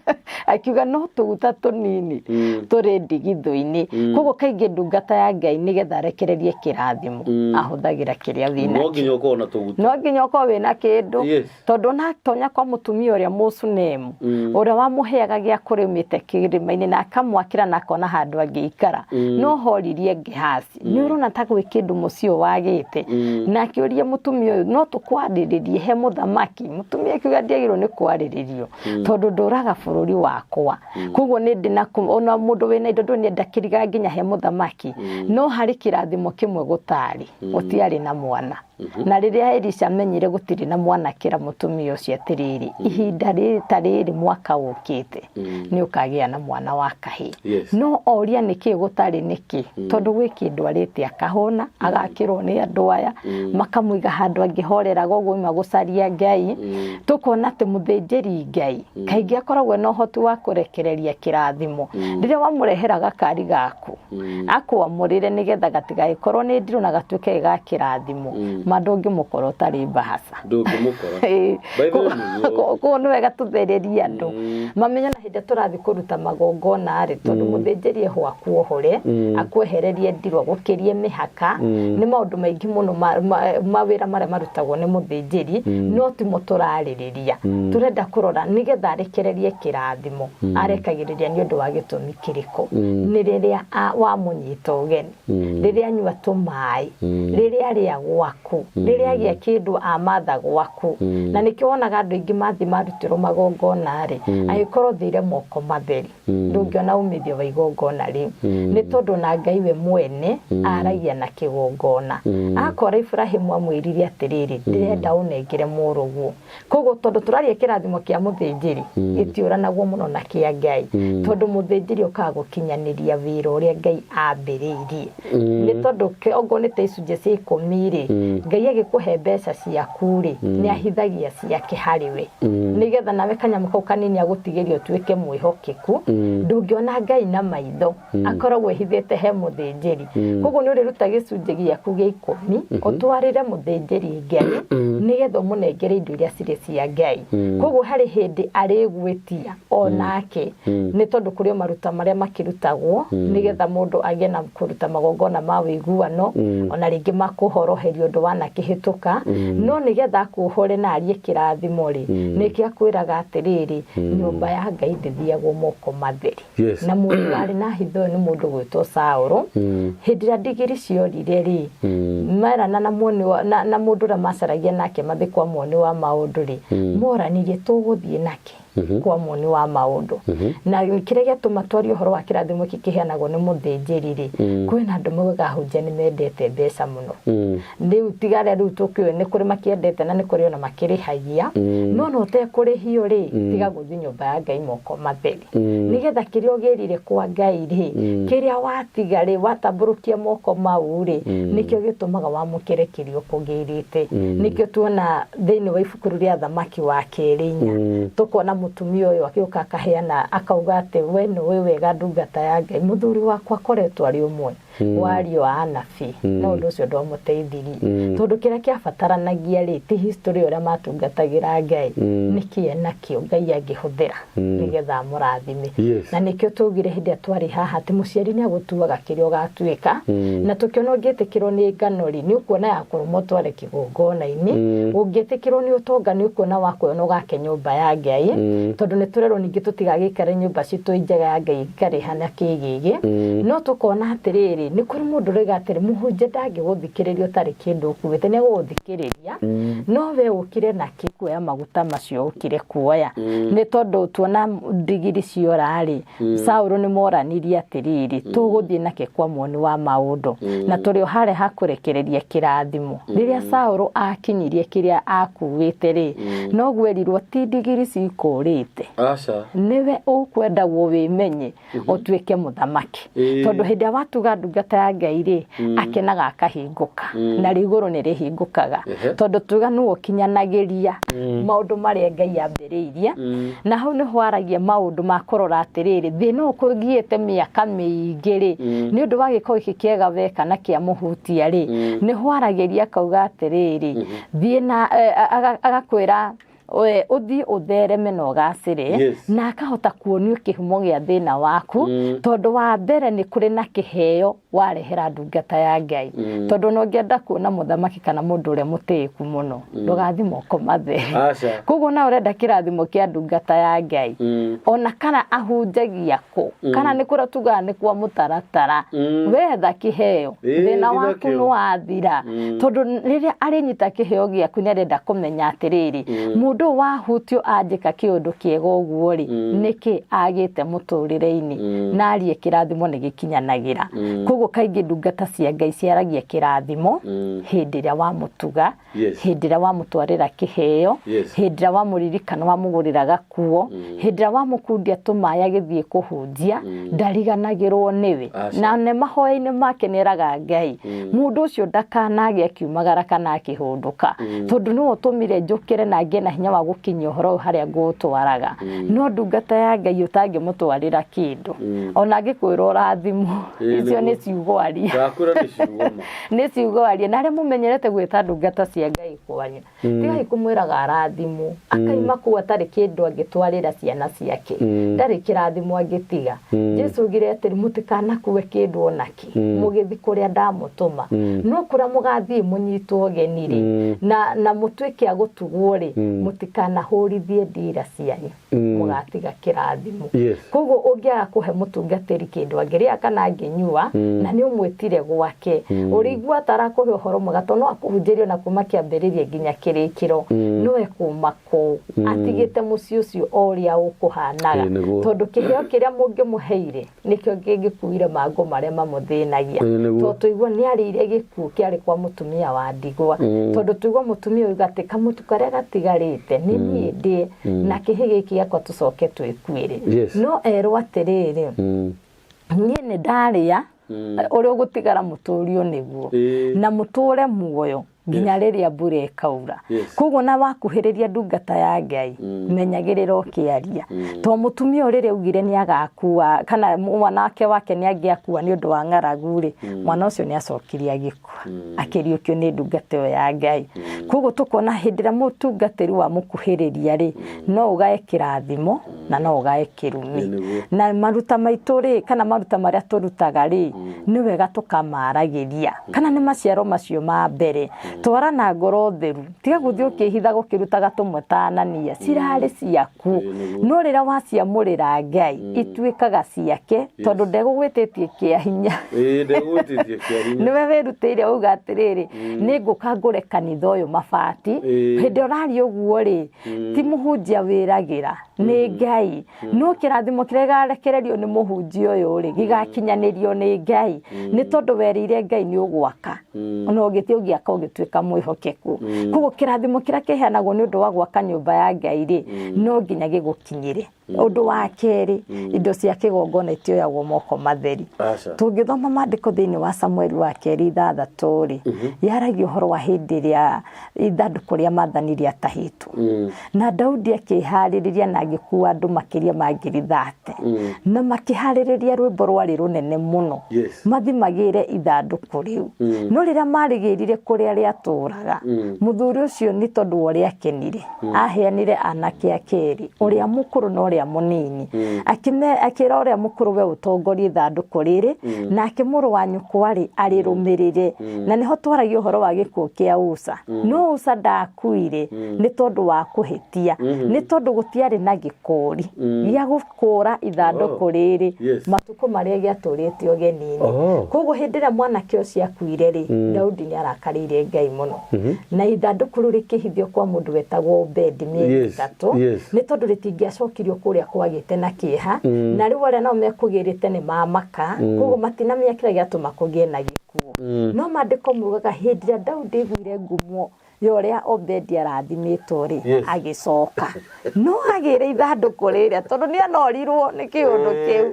Akiuga no tũguta tũnini tũrĩ ndigithũ-inĩ. Koguo kaingĩ ndungata ya Ngai nĩgetha arekererie kĩrathimo, ahũthagĩra kĩrĩa wĩnakĩo. No nginya ũkorwo na tũguta. No nginya ũkorwo wĩna kĩndũ. Yes. Tondũ natonya kwa mũtumia ũrĩa Mũsunemu, ũrĩa wamũheaga gĩa kũrĩmĩte kĩrĩma-inĩ na akamwakĩra na akona handũ angĩikara, no horirie Gehazi. Nĩ ũrona ta gwĩ kĩndũ mũciĩ ũyũ wagĩte. Na akĩũria mũtumia ũyũ, no tũkwarĩrĩrie he mũthamaki? Mũtumia akiuga ndiagĩrĩirwo nĩ kwarĩrĩrio, tondũ ndũraga bũrũri wakwa. Koguo nĩ ndĩ na ona mũndũ wĩna indo ndũĩ ndakĩriga nginya he mũthamaki. No harĩ kĩrathimo kĩmwe gũtarĩ, gũtiarĩ na mwana. Na rĩrĩa Elisha amenyire gũtirĩ na mwana akĩra mũtumia ũcio atĩrĩrĩ, ihinda rĩrĩ ta rĩrĩ mwaka ũkĩte nĩ ũkagĩa na mwana wa kahĩĩ. Yes. No oria nĩkĩ gũtarĩ nĩkĩ, tondũ gwĩ kĩndũ arĩte akahũna, agakĩrwo nĩ andũ aya, makamũiga handũ angĩhoreraga ũguo oima gũcaria Ngai. Tũkona atĩ mũthĩnjĩri Ngai kaingĩ akoragwo ena ũhoti wa kũrekereria kĩrathimo. Rĩrĩa wamũrehera gakari gaku, akwamũrĩre nĩgetha gatigagĩkorwo nĩ ndirũ na gatuĩke ga kĩrathimo, ma ndũngĩmũkora ũtarĩ mbahaca. Ndũngĩmũkora. Ĩĩ. By the way, nĩguo. Koguo nĩ wega tũthererie andũ mamenye na hĩndĩ ĩrĩa tũrathiĩ kũruta magongona rĩ, tondũ mũthĩnjĩri eho akuohore, akwehererie ndirũ, agũkĩrie mĩhaka, nĩ maũndũ maingĩ mũno mawĩra marĩa marutagwo nĩ mũthĩnjĩri, no timo tũrarĩrĩria. Tũrenda kũrora nĩgetha arekererie kĩrathimo, arekagĩrĩria nĩ ũndũ wa gĩtũmi kĩrĩkũ. Nĩ rĩrĩa wamũnyita ũgeni, rĩrĩa anyua tũmaĩ, rĩrĩa arĩa gwaku, rĩrĩa agĩa kĩndũ amatha gwaku. Na nĩkĩo wonaga andũ aingĩ mathiĩ marutĩrwo magongona rĩ, angĩkorwo ũthire moko matheri, Ndũngĩona umithio wa igongona rĩu, nĩ tondũ na Ngai we mwene aragia na kĩgongona. Akora Ibrahimu amwĩrire atĩrĩrĩ, ndĩrenda ũnengere mũrũguo. Koguo tondũ tũraria kĩrathimo kĩa mũthĩnjĩri gĩtiũranagwo mũno na kĩa Ngai, tondũ mũthĩnjĩri okaga gũkinyanĩria wĩra ũrĩa Ngai ambĩrĩirie. Nĩ tondũ okorwo nĩ ta icunjĩ cia 10 rĩ, Ngai agĩkũhe mbeca ciaku rĩ, nĩ ahithagia ciake harĩ we, nĩgetha nawe kanyamũ kau kanini agũtigĩria ũtuĩke mwĩhokeku. Ndũngĩona Ngai na maitho, akoragwo ehithĩte he mũthĩnjĩri. Koguo nĩ ũrĩruta gĩcunjĩ gĩaku gĩa 10 ũtwarĩre mũthĩnjĩri Ngai, nĩgetha ũmũnengere indo iria cirĩ cia Ngai. Koguo harĩ hĩndĩ arĩgwĩtia onake, nĩ tondũ kũrĩ o maruta marĩa makĩrutagwo nĩgetha mũndũ agĩe na kũruta magongona ma ũiguano, ona rĩngĩ makũhoroheria ũndũ wanakĩhĩtũka. No nĩgetha akuohore na arie kĩrathimo rĩ, nĩkĩo akwĩraga atĩrĩrĩ, nyũmba ya Ngai ndĩthiagwo moko matheri. Na mũndũ warĩ na hitho ĩyo nĩ mũndũ gwĩtwo Saũlũ. Hĩndĩ ĩrĩa ndigiri ciorire rĩ, merana na muoni wa, na mũndũ ũrĩa macaragia nake mathiĩ kwa muoni wa maũndũ rĩ, moranirie tũgũthiĩ nake kwa muoni wa maũndũ. Na kĩrĩa gĩatũma twarie ũhoro wa kĩrathimo gĩkĩ kĩheanagwo nĩ mũthĩnjĩri rĩ, kwĩna andũ maugaga ahunjia nĩ mendete mbeca mũno. Rĩu tiga arĩa rĩu tũkĩũĩ nĩ kũrĩ makĩendete na nĩ kũrĩ ona makĩrĩhagia, no no ũtekũrĩhio rĩ, tiga gũthiĩ nyũmba ya Ngai moko matheri. Nĩgetha kĩrĩa ũgĩrire kwa Ngai rĩ, kĩrĩa watiga rĩ, watambũrũkia moko mau rĩ, nĩkĩo gĩtũmaga wamũkĩre kĩrĩa ũkũgĩrĩte. Nĩkĩo tuona thĩinĩ wa ibuku rĩu rĩa Thamaki wa kerĩ 4, tũkona mũtumia ũyũ agĩũka akaheana akauga atĩ we nĩũĩ wega ndungata ya Ngai, mũthuri wakwa akoretwo arĩ ũmwe wa ariũ a anabii, no ũndũ ũcio ndwamũteithirie, tondũ kĩrĩa kĩabataranagia rĩ, ti history ũrĩa matungatagĩra Ngai, nĩ kĩe nakĩo Ngai angĩhũthĩra nĩgetha amũrathime. Na nĩkĩo twaugire hĩndĩ ĩrĩa twarĩ haha atĩ mũciari nĩ agũtuaga kĩrĩa ũgatuĩka, na tũkĩona ũngĩtĩkĩrwo nĩ ngano rĩ, nĩ ũkuona ya kũrũma ũtware kĩgongona-inĩ, ũngĩtĩkĩrwo nĩ ũtonga nĩ ũkuona wa kuoya na ũgake nyũmba ya Ngai, tondũ nĩ tũrerwo ningĩ tũtigagĩikare nyũmba citũ njega ya Ngai ĩikare ĩhana kĩgĩgĩ. No tũkona atĩrĩrĩ, nĩ kũrĩ mũndũ ũroiga atĩrĩ, mũhunjia ndangĩgũthikĩrĩria ũtarĩ kĩndũ ũkuĩte, nĩ egũgũthikĩrĩria, no we ũkire na kĩ kuoya maguta macio ũkire kuoya, nĩ tondũ tuona ndigiri ciora rĩ, Saũlũ nĩ moranirie atĩrĩrĩ, tũgũthiĩ nake kwa muoni wa maũndũ, na tũrĩ o harĩa ha kũrekereria kĩrathimo. Rĩrĩa Saũlũ akinyirie kĩrĩa akuĩte rĩ, no gwerirwo ti ndigiri cikũrĩte, nĩwe ũkwendagwo wĩmenye ũtuĩke mũthamaki. Tondũ hĩndĩ ĩrĩa watuga ndungata ya Ngai rĩ, akenaga akahingũka, na igũrũ nĩ rĩhingũkaga, tondũ tuga nĩwe ũkinyanagĩria maũndũ marĩa Ngai ambĩrĩirie. Na hau nĩho aragia maũndũ ma kũrora atĩrĩrĩ, thĩna ũyũ ũkũgiĩte mĩaka mĩingĩ rĩ, nĩ ũndũ wa gĩko gĩkĩ kĩega weka na kĩamũhutia rĩ, nĩho aragĩria akauga atĩrĩrĩ, thiĩ na agakwĩra ũthiĩ ũthereme na ũgacĩre. Na akahota kuonio kĩhumo gĩa thĩna waku, tondũ wa mbere nĩ kũrĩ na kĩheo warehera ndungata ya Ngai. Tondũ ona ũngĩenda kuona mũthamaki kana mũndũ ũrĩa mũtĩĩku mũno, ndũgathiĩ moko matheri. Koguo na ũrenda kĩrathimo kĩa ndungata ya Ngai, ona kana ahunjagia kũ, kana nĩ kũrĩa tugaga nĩ kwa mũtaratara, wetha kĩheo, thĩna waku nĩ wathira. Tondũ rĩrĩa arĩnyita kĩheo gĩaku nĩ arenda kũmenya atĩrĩrĩ, mũndũ ũyũ wahutio anjĩka kĩũndũ kĩega ũguo rĩ, nĩkĩ agĩte mũtũrĩre-inĩ, na arie kĩrathimo nĩ gĩkinyanagĩra. Koguo kaingĩ ndungata cia Ngai ciaragia kĩrathimo hĩndĩ ĩrĩa wamũtuga, hĩndĩ ĩrĩa wamũtwarĩra kĩheo, hĩndĩ ĩrĩa wamũririkana wamũgũrĩra gakuo, hĩndĩ ĩrĩa wamũkundia tũmaĩ agĩthiĩ kũhunjia, ndariganagĩrwo nĩwe. Na nĩ mahoya-inĩ make nĩ eraga Ngai, mũndũ ũcio ndakanagĩe akiumagara kana akĩhũndũka, tondũ nĩwe ũtũmire njũkĩre na ngĩe na hinya wa gũkinyia ũhoro ũyũ harĩa ngũũtwaraga. No ndungata ya Ngai ũtangĩmũtwarĩra kĩndũ, ona angĩkwĩra ũrathimwo, icio nĩ ciugo aria. Ndakwĩra nĩ ciugo ma. Nĩ ciugo aria. Na arĩa mũmenyerete gwĩta ndungata cia Ngai kwanyu, tigai kũmwĩraga arathimwo, akaima kũu atarĩ kĩndũ angĩtwarĩra ciana ciake, ndarĩ kĩrathimo angĩtiga. Jesu augire atĩrĩ, mũtikanakue kĩndũ ona kĩ mũgĩthiĩ kũrĩa ndamũtũma, no kũrĩa mũgathiĩ mũnyitwo ũgeni rĩ, na mũtuĩke a gũtugwo rĩ, Mũtikanahũrithie ndira cianyu, mũgatiga kĩrathimo. Koguo ũngĩaga kũhe mũtungatĩri kĩndũ angĩrĩa kana angĩnyua, na nĩ ũmwĩtire gwake, ũrĩigua ta arakũhe ũhoro mwega, tondũ no akũhunjĩrie ona kuma kĩambĩrĩria nginya kĩrĩkĩro, no ekuma kũu atigĩte mũciĩ ũcio o ũrĩa ũkũhanaga. Ĩĩ, nĩguo. Tondũ kĩheo kĩrĩa mũngĩmũheire nĩkĩo kĩngĩkuire mangũ marĩa mamũthĩnagia. Ĩĩ, nĩguo. Tondũ tũigua nĩ arĩire gĩkuũ kĩarĩ kwa mũtumia wa ndigwa, tondũ tũigua mũtumia oiga atĩ kamũtu karĩa gatigarĩte nĩ niĩ ndĩe na kĩhĩ gĩkĩ gĩakwa tũcoke twĩkuĩre. No erwo atĩrĩrĩ, niĩ nĩ ndarĩa, ũrĩa ũgũtigara mũtũrio nĩguo, na mũtũre muoyo nginya rĩrĩa mbura ĩkaura. Koguo na wakuhĩrĩria ndungata ya Ngai, menyagĩrĩra ũkĩaria, to mũtumia ũyũ rĩrĩa augire nĩ agakua, kana mwanake wake nĩ angĩakua nĩ ũndũ wa ng'aragu rĩ, mwana ũcio nĩ acokire agĩkua, akĩriũkio nĩ ndungata ĩyo ya Ngai. Koguo tũkona hĩndĩ ĩrĩa mũtungatĩri wamũkuhĩrĩria rĩ, no ũgae kĩrathimo na no ũgae kĩrumi. Ĩĩ, nĩguo. Na maruta maitũ rĩ, kana maruta marĩa tũrutaga rĩ, nĩ wega tũkamaragĩria, kana nĩ maciaro macio ma mbere. Twara na ngoro theru, tiga gũthiĩ ũkĩhitha gũkĩrutaga tũmwe ta Anania, cirarĩ ciaku. Ĩĩ, nĩguo. No rĩrĩa waciamũrĩra Ngai, ituĩkaga ciake, tondũ ndegũgwĩtĩtie kĩa hinya. Ĩĩ, ndegũgwĩtĩtie kĩa hinya. Nĩwe wĩrutĩire uga atĩrĩrĩ, nĩ ngũka ngũre kanitha ũyũ mabati. Hĩndĩ ũraria ũguo rĩ, ti mũhunjia wĩragĩra, nĩ Ngai. No kĩrathimo kĩrĩa gĩgarekererio nĩ mũhunjia ũyũ rĩ, gĩgakinyanĩrio nĩ Ngai. Nĩ tondũ werĩire Ngai nĩ ũgwaka. Ona ũgĩthiĩ ũgĩaka ũgĩtuĩka mwĩhokeku. Koguo kĩrathimo kĩrĩa kĩheanagwo nĩ ũndũ wa gwaka nyũmba ya Ngai rĩ, no nginya gĩgũkinyĩre. Ũndũ wa kerĩ, indo cia kĩgongona itioyagwo moko matheri. Aca. Tũngĩthoma maandĩko thĩinĩ wa Samueli wa kerĩ 6 rĩ, yaragia ũhoro wa hĩndĩ ĩrĩa ithandũkũ rĩa maathani rĩatahĩtwo. Na Daudi akĩharĩrĩria na agĩkua andũ makĩria ma 30,000. Na makĩharĩrĩria rwĩmbo rwarĩ rũnene mũno. Mathimagĩre ithandũkũ rĩu. No rĩrĩa marĩgĩrire kũrĩa rĩatũraga, mũthuri ũcio nĩ tondũ wa ũrĩa akenire, aheanire anake ake erĩ, ũrĩa mũkũrũ na ũrĩa mũnini. Akĩra ũrĩa mũkũrũ, we ũtongorie ithandũkũ rĩrĩ, nake mũrũ wa nyũkwa rĩ, arĩrũmĩrĩre. Na nĩho twaragia ũhoro wa gĩkuũ kĩa Uza. No Uza ndakuire nĩ tondũ wa kũhĩtia, nĩ tondũ gũtiarĩ na gĩkũri gĩa gũkũra ithandũkũ rĩrĩ matukũ marĩa gĩatũrĩte ũgeni-inĩ. Koguo hĩndĩ ĩrĩa mwanake ũcio akuire rĩ, Daudi nĩ arakarĩire Ngai mũno. Na ithandũkũ rĩu rĩkĩhithio kwa mũndũ wetagwo Obedi mĩeri 3, nĩ tondũ rĩtingĩacokirio kũrĩa kwagĩte na kĩeha, na rĩu arĩa nao mekũgĩrĩte nĩ mamaka, koguo matinamenya kĩrĩa gĩatũma kũgĩe na gĩkuũ. No maandĩko maugaga hĩndĩ ĩrĩa Daudi aiguire ngumo ya ũrĩa Obedi arathimĩtwo rĩ, agĩcoka. No agĩre ithandũkũ rĩrĩa tondũ nĩ anorirwo nĩ kĩũndũ kĩu.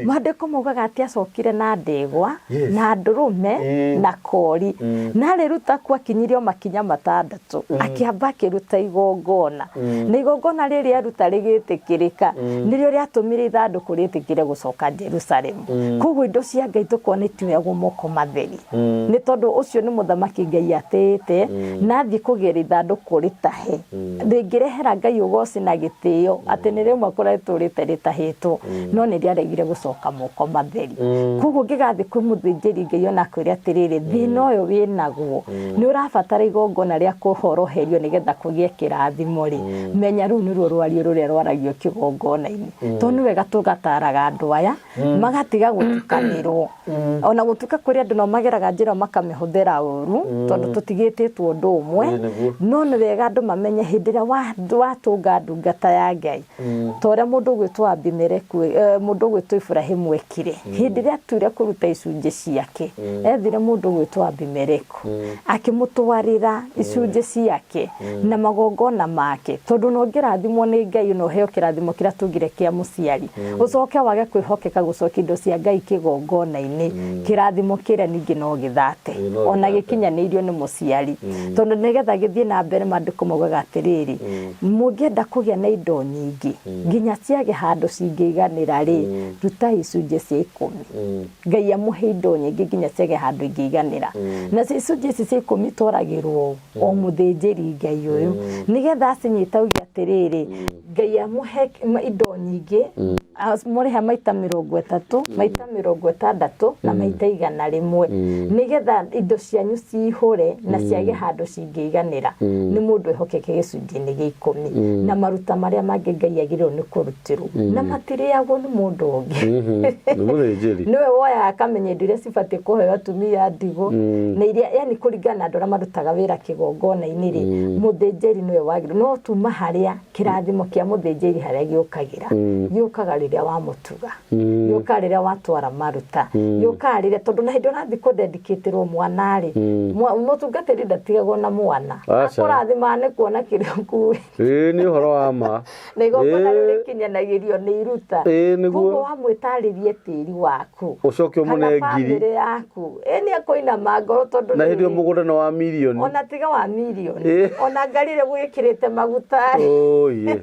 Maandĩko maugaga atĩ acokire na ndegwa, na ndũrũme, na kori. Na arĩruta kuo akinyirie o makinya 6, akĩamba akĩruta igongona. Na igongona rĩrĩa aruta rĩgĩtĩkĩrĩka, nĩrĩo rĩatũmire ithandũkũ rĩtĩkĩre gũcoka Jerusalemu. Koguo indo cia Ngai tũkona itioyagwo moko matheri. Nĩ tondũ ũcio nĩ mũthamaki Ngai atĩĩte, na athiĩ kũgĩra ithandũkũ rĩtahe, rĩngĩrehera Ngai ũgoci na gĩtĩo, atĩ nĩ rĩmwe kũretũrĩte rĩtahĩtwo, no nĩ rĩaregire gũcoka moko matheri. Koguo ũngĩgathiĩ kwĩ mũthĩnjĩri Ngai ona akwĩre atĩrĩrĩ, thĩna ũyũ wĩnaguo, nĩ ũrabatara igongona rĩa kũhoroherio nĩgetha kũgĩe kĩrathimo rĩ, menya rũu nĩruo rwario rũrĩa rwaragio kĩgongona-inĩ. Tondũ nĩ wega tũgataraga andũ aya, magatiga gũtukanĩrwo. Ona gũtuĩka kũrĩ andũ nao mageraga njĩra makamĩhũthĩra ũru, tondũ tũtigĩtĩtwo ũndũ ũmwe, no nĩ wega andũ mamenye hĩndĩ ĩrĩa watũnga ndungata ya Ngai, ta ũrĩa mũndũ ũgwĩtwo Abimeleku, mũndũ ũgwĩtwo Iburahĩmu ekire, hĩndĩ ĩrĩa atuire kũruta icunjĩ ciake, ethire mũndũ ũgwĩtwo Abimeleku, akĩmũtwarĩra icunjĩ ciake na magongona make, tondũ no ũngĩrathimwo nĩ Ngai na ũheo kĩrathimo kĩrĩa tugire kĩa mũciari, ũcoke wage kwĩhokeka gũcokia indo cia Ngai kĩgongona-inĩ, kĩrathimo kĩrĩa ningĩ no gĩthate, ona gĩkinyanĩirio nĩ mũciari, tondũ nĩgetha gĩthiĩ na mbere maandĩko maugaga atĩrĩrĩ, mũngĩenda kũgĩa na indo nyingĩ nginya ciage handũ cingĩiganĩra rĩ, rutai icunjĩ cia 10. Ngai amũhe indo nyingĩ nginya ciage handũ ingĩiganĩra. Na icunjĩ ici cia 10 itwaragĩrwo o mũthĩnjĩri Ngai ũyũ, nĩgetha acinyita auge atĩrĩrĩ, Ngai amũhe indo nyingĩ, Mũrĩha maita 30, maita 60 na maita 100, nĩgetha indo cianyu cihũre na ciage handũ cingĩiganĩra. Nĩ mũndũ ehokeke gĩcunjĩ-inĩ gĩa 10 na maruta marĩa mangĩ Ngai agĩrĩirwo nĩ kũrutĩrwo, na matirĩagwo nĩ mũndũ ũngĩ. Nĩ mũthĩnjĩri. Nĩwe woyaga akamenya indo iria cibatiĩ kũheo atumia a ndigwa na iria, yani kũringana na andũ arĩa marutaga wĩra kĩgongona-inĩ rĩ, mũthĩnjĩri nĩwe wagĩrĩirwo. No tuma harĩa kĩrathimo kĩa mũthĩnjĩri harĩa gĩũkagĩra, gĩũkaga rĩrĩa wamũtuga, gĩũkaga rĩrĩa watwara maruta, gĩũkaga rĩrĩa, tondũ na hĩndĩ ũrathiĩ kũdedicatĩrwo mwana rĩ, mũtungatĩri ndatigagwo na mwana. Aca. Akũrathimaga nĩ kuona kĩrĩa ũkuĩte. Ĩĩ, nĩ ũhoro wa ma. Na igongona rĩu rĩkinyanagĩrio nĩ iruta. Ĩĩ, nĩguo. Koguo wamwĩtarĩrie tĩri waku, Ũcoke ũmũne kana ngiri. bamĩrĩ yaku, ĩ nĩ akũinama ngoro tondũ Na hĩndĩ ĩyo rĩrĩ, mũgũnda nĩ wa mirioni. Ona tiga wa mirioni, ona ngari ĩrĩa gwĩkĩrĩte maguta Ũiye.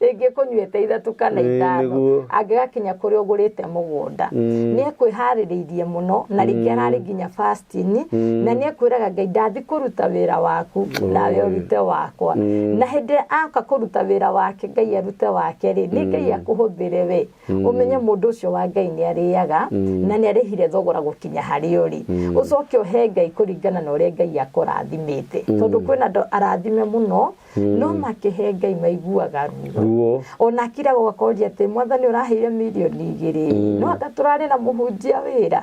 rĩngĩ kũnyuĩte 3 kana Ĩĩ, 5, nĩguo. angĩgakinya kũrĩa ũgũrĩte mũgũnda, nĩ ekwĩharĩrĩirie mũno, na rĩngĩ ararĩ nginya fasting, na nĩ ekwĩraga Ngai ndathi kũruta wĩra waku nawe ũrute wakwa. Na hĩndĩ ĩrĩa aka kũruta wĩra wake Ngai arute wake rĩ, nĩ Ngai akũhũthĩre we. Ũmenye mũndũ ũcio wa Ngai nĩ arĩaga na nĩ arĩhire thogora gũkinya harĩa ũrĩ. Ũcoke ũhe Ngai kũringana na ũrĩa Ngai akũrathimĩte, tondũ kwĩna andũ arathime mũno no makĩhe Ngai maiguaga ruo. Ruo. Ona akiraga ũgakoria atĩ mwathani ũraheire mirioni 2, no anga tũrarĩ na mũhunjia wĩra,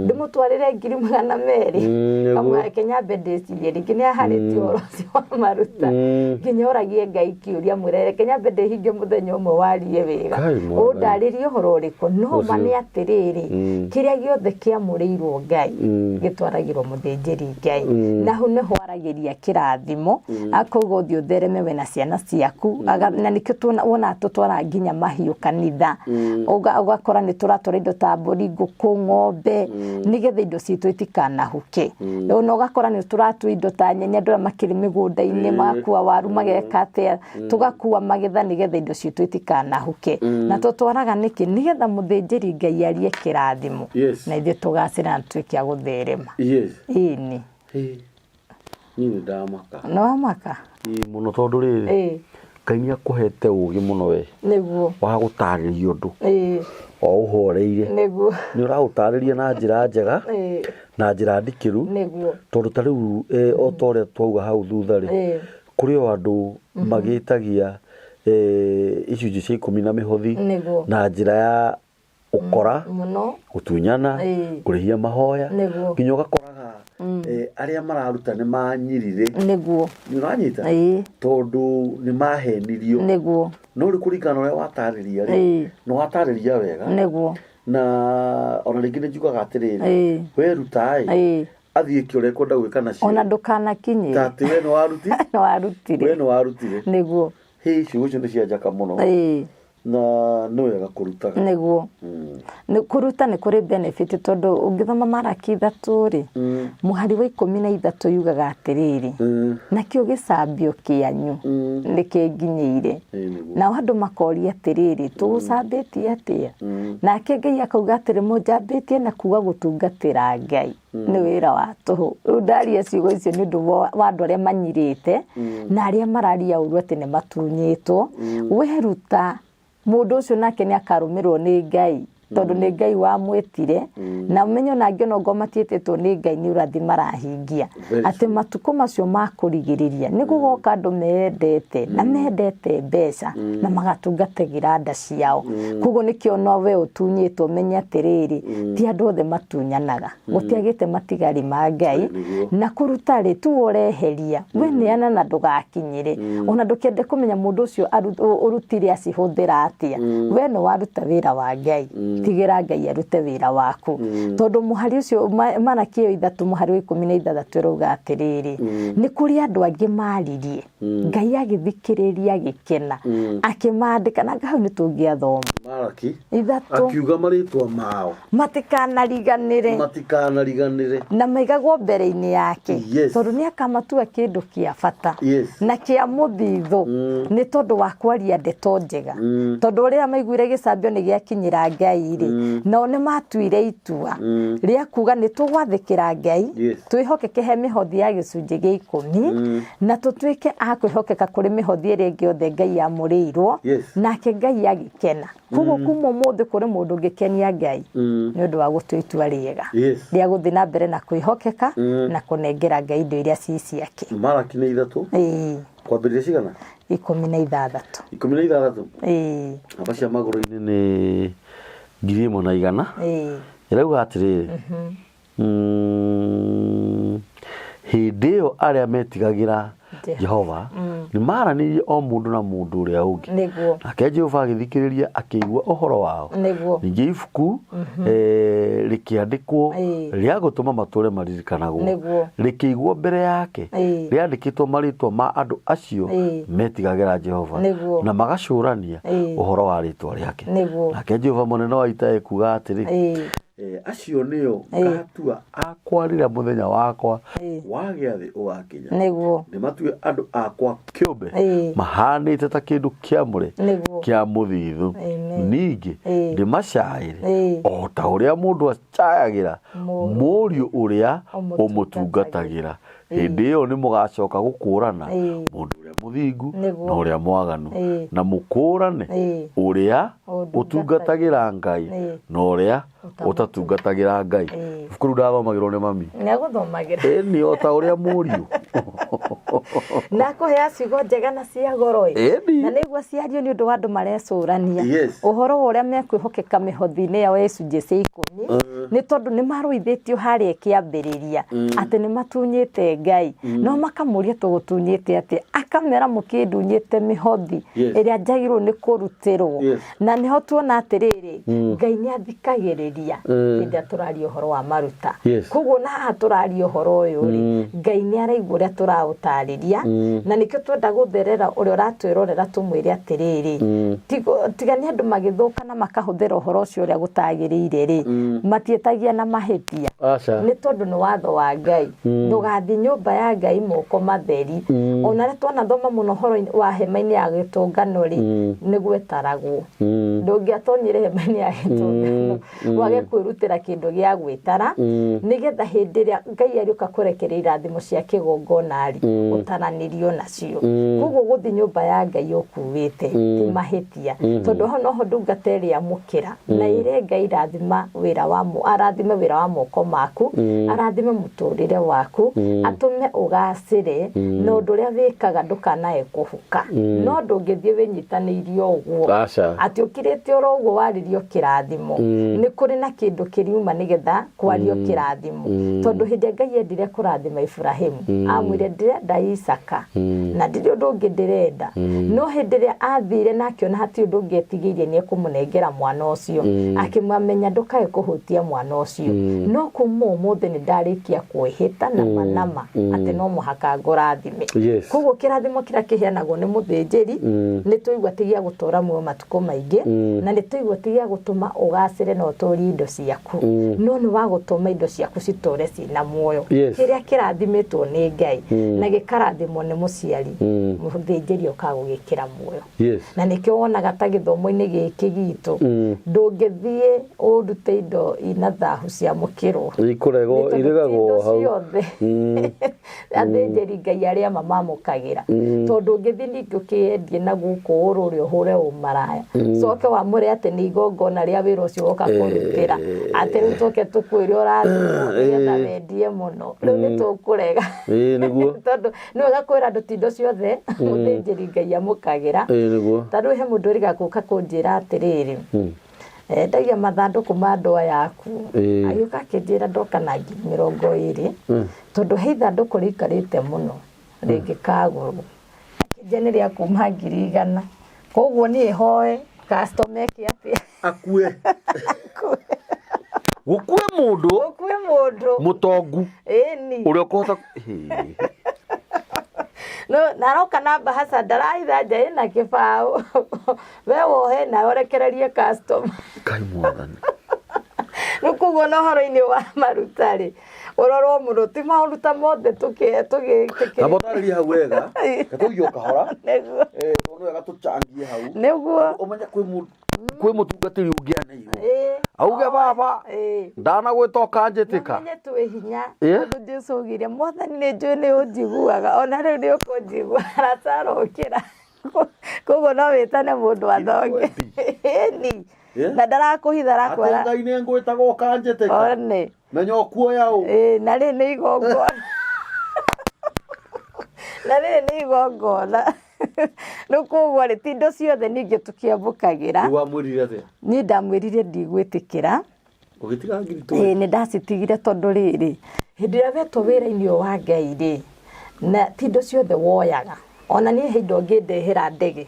ndĩmũtwarĩre ngiri magana merĩ. Nĩguo. Kamwe Kenya mbe ndĩcirie rĩngĩ nĩ aharĩtie ũhoro ũcio wa maruta. Nginya ũragie Ngai kĩũria mwĩre Kenya mbe ndĩhinge mũthenya ũmwe warie wĩra. Kai, mwathani. Ũndarĩrie ũhoro ũrĩkũ? No ma Ũcio. nĩ atĩrĩrĩ, kĩrĩa gĩothe kĩamũrĩirwo Ngai gĩtwaragĩrwo mũthĩnjĩri Ngai. Na hau nĩho aragĩria kĩrathimo, akauga ũthiĩ ũthereme we na ciana ciaku. Na nĩkĩo wonaga tũtwaraga nginya mahiũ kanitha. Ũgakora nĩ tũratwara indo ta mbũri, ngũkũ, ng'ombe, nĩgetha indo citũ itikanahuke. Na ũgakora nĩ tũratua indo ta nyeni, andũ arĩa makĩrĩ mĩgũnda-inĩ magakua waru, mageka atĩa, tũgakua magetha nĩgetha indo citũ itikanahuke. Na tũtwaraga nĩkĩ? Nĩgetha mũthĩnjĩri Ngai arie kĩrathimo. Yes. Na ithuĩ tũgacĩra na tuĩke a gũtherema. Yes. Ĩni. Ĩĩ. Niĩ nĩ ndamaka. Nĩ wamaka? Ĩĩ mũno, tondũ rĩrĩ, Ĩĩ. Ngai nĩ akũhete ũgĩ mũno we. Nĩguo. Wa gũtarĩria ũndũ. Ĩĩ. O ũhoreire. Nĩguo. Nĩ ũraũtarĩria na njĩra njega. Ĩĩ. Na njĩra ndikĩru. Nĩguo. Tondũ ta rĩu, o ta ũrĩa twauga hau thutha rĩ, Ĩĩ. kũrĩ o andũ magĩtagia, icunjĩ cia 10 na mĩhothi. Nĩguo. Na njĩra ya ũkora, Mũno. gũtunyana, Ĩĩ. kũrĩhia mahoya. Nĩguo. Nginya ũgakoraga, arĩa mararuta nĩ manyirire. Nĩguo. Nĩ ũranyita? Ĩĩ. Tondũ nĩ mahenirio. Nĩguo. No rĩu kũringana na ũrĩa watarĩria rĩ, Ĩĩ. nĩ watarĩria wega. Nĩguo. Na ona rĩngĩ nĩ njugaga atĩrĩrĩ, Ĩĩ. weruta ĩ, Ĩĩ. athiĩ kĩ ũrĩa ekwenda gwĩka nacio. Ona ndũkanakinyĩre. Ta atĩ we nĩ waruti? Nĩ warutire. We nĩ warutire. Nĩguo. Hĩ, ciugo icio nĩ cia njaka mũno. Ĩĩ. Na nĩ wega kũrutaga. Nĩguo. Nĩ kũruta nĩ kũrĩ benefit, tondũ ũngĩthoma Maraki 3 rĩ, mũhari wa 13 yugaga atĩrĩrĩ, nakĩo gĩcambio kĩanyu nĩ kĩnginyĩire. Ĩĩ, nĩguo. Nao andũ makoria atĩrĩrĩ, tũgũcambĩtie atĩa? Nake Ngai akauga atĩrĩ, mũnjambĩtie na kuga gũtungatĩra Ngai nĩ wĩra wa tũhũ. Rĩu ndaria ciugo icio nĩ ũndũ wa andũ arĩa manyirĩte na arĩa mararia ũru atĩ nĩ matunyĩtwo. Weruta mũndũ ũcio nake nĩ akarũmĩrwo nĩ Ngai, tondũ nĩ Ngai wamwĩtire. Na ũmenye ona angĩ ona ongorwo matiĩtĩtwo nĩ Ngai nĩ ũrathi marahingia. Very Atĩ true. matukũ macio ma kũrigĩrĩria nĩ gũgoka andũ mendete na mendete mbeca na magatungatagĩra nda ciao. Koguo nĩkĩo no we ũtunyĩtwo ũmenye atĩrĩrĩ, ti andũ othe matunyanaga. Gũtiagĩte matigari ma Ngai. Nĩguo. Na kũruta rĩ, tu ũreheria. We neana na ndũgakinyĩre. Ona ndũkende kũmenya mũndũ ũcio ũrutire acihũthĩra atĩa. We nĩ waruta wĩra wa Ngai. Tigĩra Ngai arute wĩra waku. Tondũ mũhari ũcio, Maraki ĩyo 3 mũhari wa 16 ĩrauga atĩrĩrĩ, nĩ kũrĩ andũ angĩ maririe. Ngai agĩthikĩrĩria agĩkena. Akĩmandĩka, na hau nĩ tũngĩathoma. Maraki 3. Akiuga marĩtwa mao. Matikanariganĩre. Matikanariganĩre. Na maigagwo mbere-inĩ yake. Yes. Tondũ nĩ akamatua kĩndũ kĩa bata. Yes. Na kĩa mũthithũ. Nĩ tondũ wa kwaria ndeto njega. Tondũ rĩrĩa maiguire gĩcambio nĩ gĩakinyĩra Ngai rĩ, nao nĩ matuire itua rĩa kuga nĩ tũgwathĩkĩra Ngai, Yes. twĩhokeke he mĩhothi ya gĩcunjĩ gĩa 10, na tũtuĩke a ha kwĩhokeka kũrĩ mĩhothi ĩrĩa ĩngĩ yothe Ngai amũrĩirwo. Yes. Nake Ngai agĩkena. Koguo kuma ũmũthĩ kũrĩ mũndũ ũngĩkenia Ngai nĩ ũndũ wa gũtua itua rĩega Yes. rĩa gũthiĩ na mbere na kwĩhokeka na kũnengera Ngai indo iria ci ciake. Maraki nĩ 3. Ĩĩ. Kwambĩrĩria cigana? 16. 16. Ĩĩ. Namba cia magũrũ-inĩ nĩ 1100. Ĩĩ. Ĩrauga atĩrĩrĩ, hĩndĩ ĩyo arĩa metigagĩra Jehova nĩ maranĩirie o mũndũ na mũndũ ũrĩa ũngĩ. Nĩguo. Nake Jehova agĩthikĩrĩria akĩigua ũhoro wao. Nĩguo. Ningĩ ibuku rĩkĩandĩkwo Ĩĩ. rĩa gũtũma matũũre maririkanagwo. Nĩguo. Rĩkĩigwo mbere yake. Ĩĩ. Rĩandĩkĩtwo marĩtwa ma andũ acio Ĩĩ. metigagĩra Jehova Nĩguo. na magacũrania Ĩĩ. ũhoro wa rĩtwa rĩake. Nĩguo. Nake Jehova mũnene wa ita ekuga atĩrĩ, Ĩĩ. acio nĩo ngatua akwa rĩrĩa mũthenya wakwa Ĩĩ. wa gĩathĩ ũgakinya. Nĩguo. Nĩ matue andũ akwa kĩũmbe Ĩĩ. mahanĩte ta kĩndũ kĩamũre Nĩguo. kĩa mũthithũ. Amen. Ningĩ Ĩĩ. ndĩmacaĩre Ĩĩ. o ta ũrĩa mũndũ acayagĩra Mũriũ mũriũ ũrĩa ũmũtungatagĩra. ũmũtungatagĩra. Hĩndĩ ĩyo nĩ mũgacoka gũkũũrana Ĩĩ. mũndũ ũrĩa mũthingu Nĩguo. na ũrĩa mwaganu, Ĩĩ. na mũkũũrane Ĩĩ. ũrĩa Ũndungatagĩra. ũtungatagĩra Ngai Ĩĩ. na ũrĩa ũtatungatagĩra Ngai. Ĩĩ. Ibuku rĩu ndathomagĩrwo nĩ mami. Nĩagũthomagĩra. Ĩni o ta ũrĩa mũriũ. Na akũhea ciugo njega na cia goro ĩ. Ĩni. Na nĩguo ciario nĩ ũndũ wa andũ marecũrania. Yes. Ũhoro wa ũrĩa mekwĩhokeka mĩhothi-inĩ yao ya icunjĩ cia 10 nĩ tondũ nĩ marũithĩtio harĩa kĩambĩrĩria atĩ nĩ matunyĩte Ngai. No makamũria tũgũtunyĩte atĩa, akamera mũkĩndunyĩte mĩhothi Yes. ĩrĩa njagĩrĩirwo nĩ kũrutĩrwo. Yes. Na nĩho tuona atĩrĩrĩ, Ngai nĩ athikagĩrĩria hĩndĩ ĩrĩa tũraria ũhoro wa maruta. Yes. Koguo na haha tũraria ũhoro ũyũ rĩ, Ngai nĩ araigua ũrĩa tũraũtarĩria, na nĩkĩo twenda gũtherera ũrĩa ũratwĩrorera tũmwĩre atĩrĩrĩ, tiga nĩ andũ magĩthũka na makahũthĩra ũhoro ũcio ũrĩa gũtagĩrĩire rĩ, matiĩtagia na mahĩtia. Aca. Nĩ tondũ nĩ watho wa Ngai. Ndũgathiĩ nyũmba ya Ngai moko matheri. Ona rĩa twanathoma mũno ũhoro wa hema-inĩ ya gĩtũngano rĩ, nĩ gwetaragwo. Ndũngĩatonyire hema-inĩ ya gĩtũngano wage kwĩrutĩra kĩndũ gĩa gwĩtara, nĩgetha hĩndĩ ĩrĩa Ngai arĩũka kũrekereria irathimo cia kĩgongona rĩ, ũtaranĩrio nacio. Koguo gũthiĩ nyũmba ya Ngai ũkuĩte ti mahĩtia, tondũ hau noho ndungata ĩrĩa amũkĩra na ĩre Ngai rathima wĩra wa arathime wĩra wa moko maku, arathime mũtũrĩre waku, atũme ũgacĩre, na ũndũ ũrĩa wĩkaga ndũkanae kũhuka. No ndũngĩthiĩ wĩnyitanĩirie ũguo Aca. atĩ ũkirĩte oro ũguo warĩrio kĩrathimo. Nĩ kũrĩ na kĩndũ kĩriuma nĩgetha kwario kĩrathimo, tondũ hĩndĩ ĩrĩa Ngai endire kũrathima Ibrahimu amwĩre ndĩrenda Isaka na ndirĩ ũndũ ũngĩ ndĩrenda, no hĩndĩ ĩrĩa athire na akĩona hatirĩ ũndũ ũngĩ etigĩirie nĩ ekũmũnengera mwana ũcio, akĩmamenya ndũkae kũhutia mwana ũcio, no kuma ũmũthĩ nĩ ndarĩkia kwĩhĩta na manama atĩ no mũhaka ngũrathime. Yes. Koguo kĩrathimo kĩrĩa kĩheanagwo nĩ mũthĩnjĩri nĩ tũigua ti gĩa gũtũra muoyo matukũ maingĩ, na nĩ tũigua ti gĩa gũtũma ũgacĩre na ũtũrie indo ciaku, no nĩ wa gũtũma indo ciaku citũre cina muoyo. Yes. Kĩrĩa kĩrathimĩtwo nĩ Ngai na gĩkarathimwo nĩ mũciari, mũthĩnjĩri okaga gũgĩkĩra muoyo. Yes. Na nĩkĩo wonaga ta gĩthomo-inĩ gĩkĩ gitũ, ndũngĩthiĩ ũrute indo ina thahu ciamũkĩrwo. Ikũregwo, Nĩ tondũ ti iregagwo indo hau. ciothe athĩnjĩri Ngai arĩa mamamũkagĩra, tondũ ũngĩthiĩ ningĩ ũkĩendie na gũkũ ũrũre ũhũre ũmaraya, coke wamũre atĩ nĩ igongona rĩa wĩra ũcio woka kũrutĩra, atĩ rĩu tũke tũkwĩre ũrathimwo nĩgetha wendie mũno, rĩu nĩ tũkũrega. Ĩĩ nĩguo. Tondũ nĩ wega kwĩra andũ ti indo ciothe mũthĩnjĩri Ngai amũkagĩra. Ĩĩ nĩguo. Ta rĩu he mũndũ ũrĩga gũka kũnjĩra atĩrĩrĩ, endagia mathandũkũ ma ndoa yaku, Ĩĩ. agĩũka akĩnjĩra ndoka na 20,000, tondũ he ithandũkũ rĩikarĩte mũno rĩngĩkagũrwo, akĩnjĩra nĩ rĩa kuma 100,000, koguo niĩ hoe customer eke atĩa? Akue. Gũkue mũndũ Gũkue mũndũ mũtongu ĩni ũrĩa ũkũhota. Hĩ. No naroka na bahaca ndarahitha nja ĩna kĩbaũ, we wohe nawe ũrekererie customer. Ngai mwathani. Rĩu koguo na ũhoro-inĩ wa maruta rĩ, ũrorwo mũno, ti maruta mothe tũgĩ Kamba ũtarĩrie hau wega, gatũthiĩ o kahora. Nĩguo. Tondũ nĩ wega tũchangie hau. Nĩguo. Ũmenye kwĩ mũtungatĩri ũngĩaneirwo. Ĩĩ. Auge baba ndanagwĩta ũkanjĩtĩka. Menye twĩ hinya. Ĩ? Tondũ Jesu augire mwathani nĩ njũĩ nĩ ũnjiguaga ona rĩu nĩ ũkũnjigua Lazaro ũkĩra. Koguo no wĩtane mũndũ athonge. Ĩni. Ĩ? Na ndarakũhitha Atĩ arakwĩra Ngai nĩ ngwĩtaga ũkanjĩtĩka. one. Menya ũkuoya ũ. Ĩ, na rĩrĩ nĩ igongona. Na rĩrĩ nĩ igongona. Rĩu koguo rĩ ti indo ciothe ningĩ tũkĩamũkagĩra. Rĩu wamwĩrire atĩa? Niĩ ndamwĩrire ndigwĩtĩkĩra. Ũgĩtiga ngiri Ĩĩ twenty. nĩ ndacitigire tondũ rĩrĩ hĩndĩ ĩrĩa wetwo wĩra-inĩ ũyũ wa Ngai rĩ na ti indo ciothe woyaga ona niĩ he indo ũngĩndehera ndege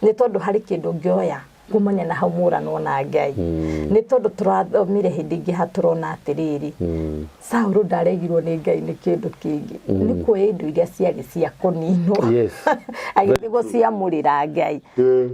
nĩ tondũ harĩ kĩndũ ngĩoya kumania na hau mũranwo na Ngai nĩ tondũ tũrathomire hĩndĩ ĩngĩ ha tũrona atĩrĩrĩ Saũlũ ndaregirwo nĩ Ngai nĩ kĩndũ kĩngĩ nĩ kuoya indo iria ciarĩ cia kũninwo agĩthiĩ gũciamũrĩra Ngai.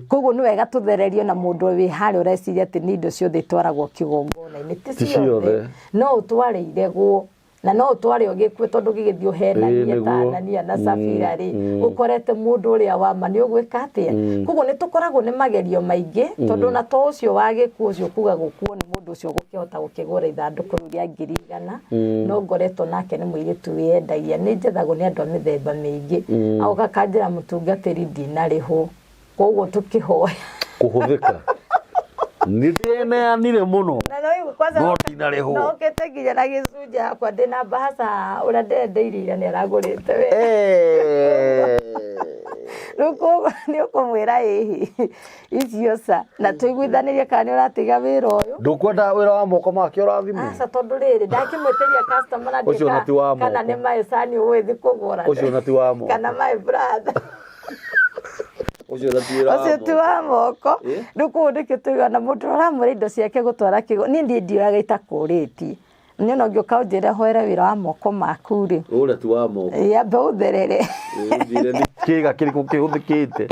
Koguo nĩ wega tũthererio na mũndũ wĩ harĩa ũreciria atĩ nĩ indo ciothe itwaragwo kĩgongona-inĩ ti Ti ciothe ciothe. no ũtware iregwo na no ũtware ũgĩkue tondũ gĩgĩthiĩ ũhenanie Ĩĩ, ta nĩguo. Anania na Safira rĩ ũkorete mũndũ ũrĩa wa ma nĩ ũgwĩka atĩa. Koguo nĩ tũkoragwo nĩ magerio maingĩ tondũ ona to ũcio wa gĩkuũ ũcio kuga gũkuo nĩ mũndũ ũcio gũkĩhota gũkĩgũra ithandũkũ rĩu rĩa 100,000 no ngoretwo nake nĩ mũirĩtu wĩyendagia nĩ njethagwo nĩ andũ a mĩthemba mĩingĩ agoka akanjĩra mũtungatĩri ndinarĩhwo koguo tũkĩhoya Kũhũthĩka. Nĩ ndĩneanire mũno. Na no igu- kwanza No noka- ndinarĩhwo. nokĩte nginya na gĩcunjĩ yakwa ndĩna mbahaca ũrĩa ndĩrendeirie ira nĩ aragũrĩte we. Rĩu koguo nĩ ũkũmwĩra ĩhĩ icio ca na tũiguithanĩrie kana nĩ ũratiga wĩra ũyũ. Ndũkwenda wĩra wa moko make ũrathimwo? Aca tondũ rĩrĩ ndakĩmwĩtĩria customer na Ũcio na ti wa ndika- kana moko. nĩ my son ũgũgĩthiĩ kũgũra Ũcio na ti wa moko. kana my brother. Ũcio na ti wĩra wa Ũcio ti moko. wa moko. Ĩ? Rĩu koguo nĩkĩo tũigaga na mũndũ ũramwĩra indo ciake gũtwara kĩgo niĩ ndiĩ ndioyaga itakũrĩtie. Niĩ ona ũngĩũka ũnjĩre hoere wĩra wa moko maku rĩ Ũrĩa ti wa moko. ĩ ambe ũtherere. Ĩ, ũnjĩre nĩ kĩga kĩrĩkũ kĩhũthĩkĩte.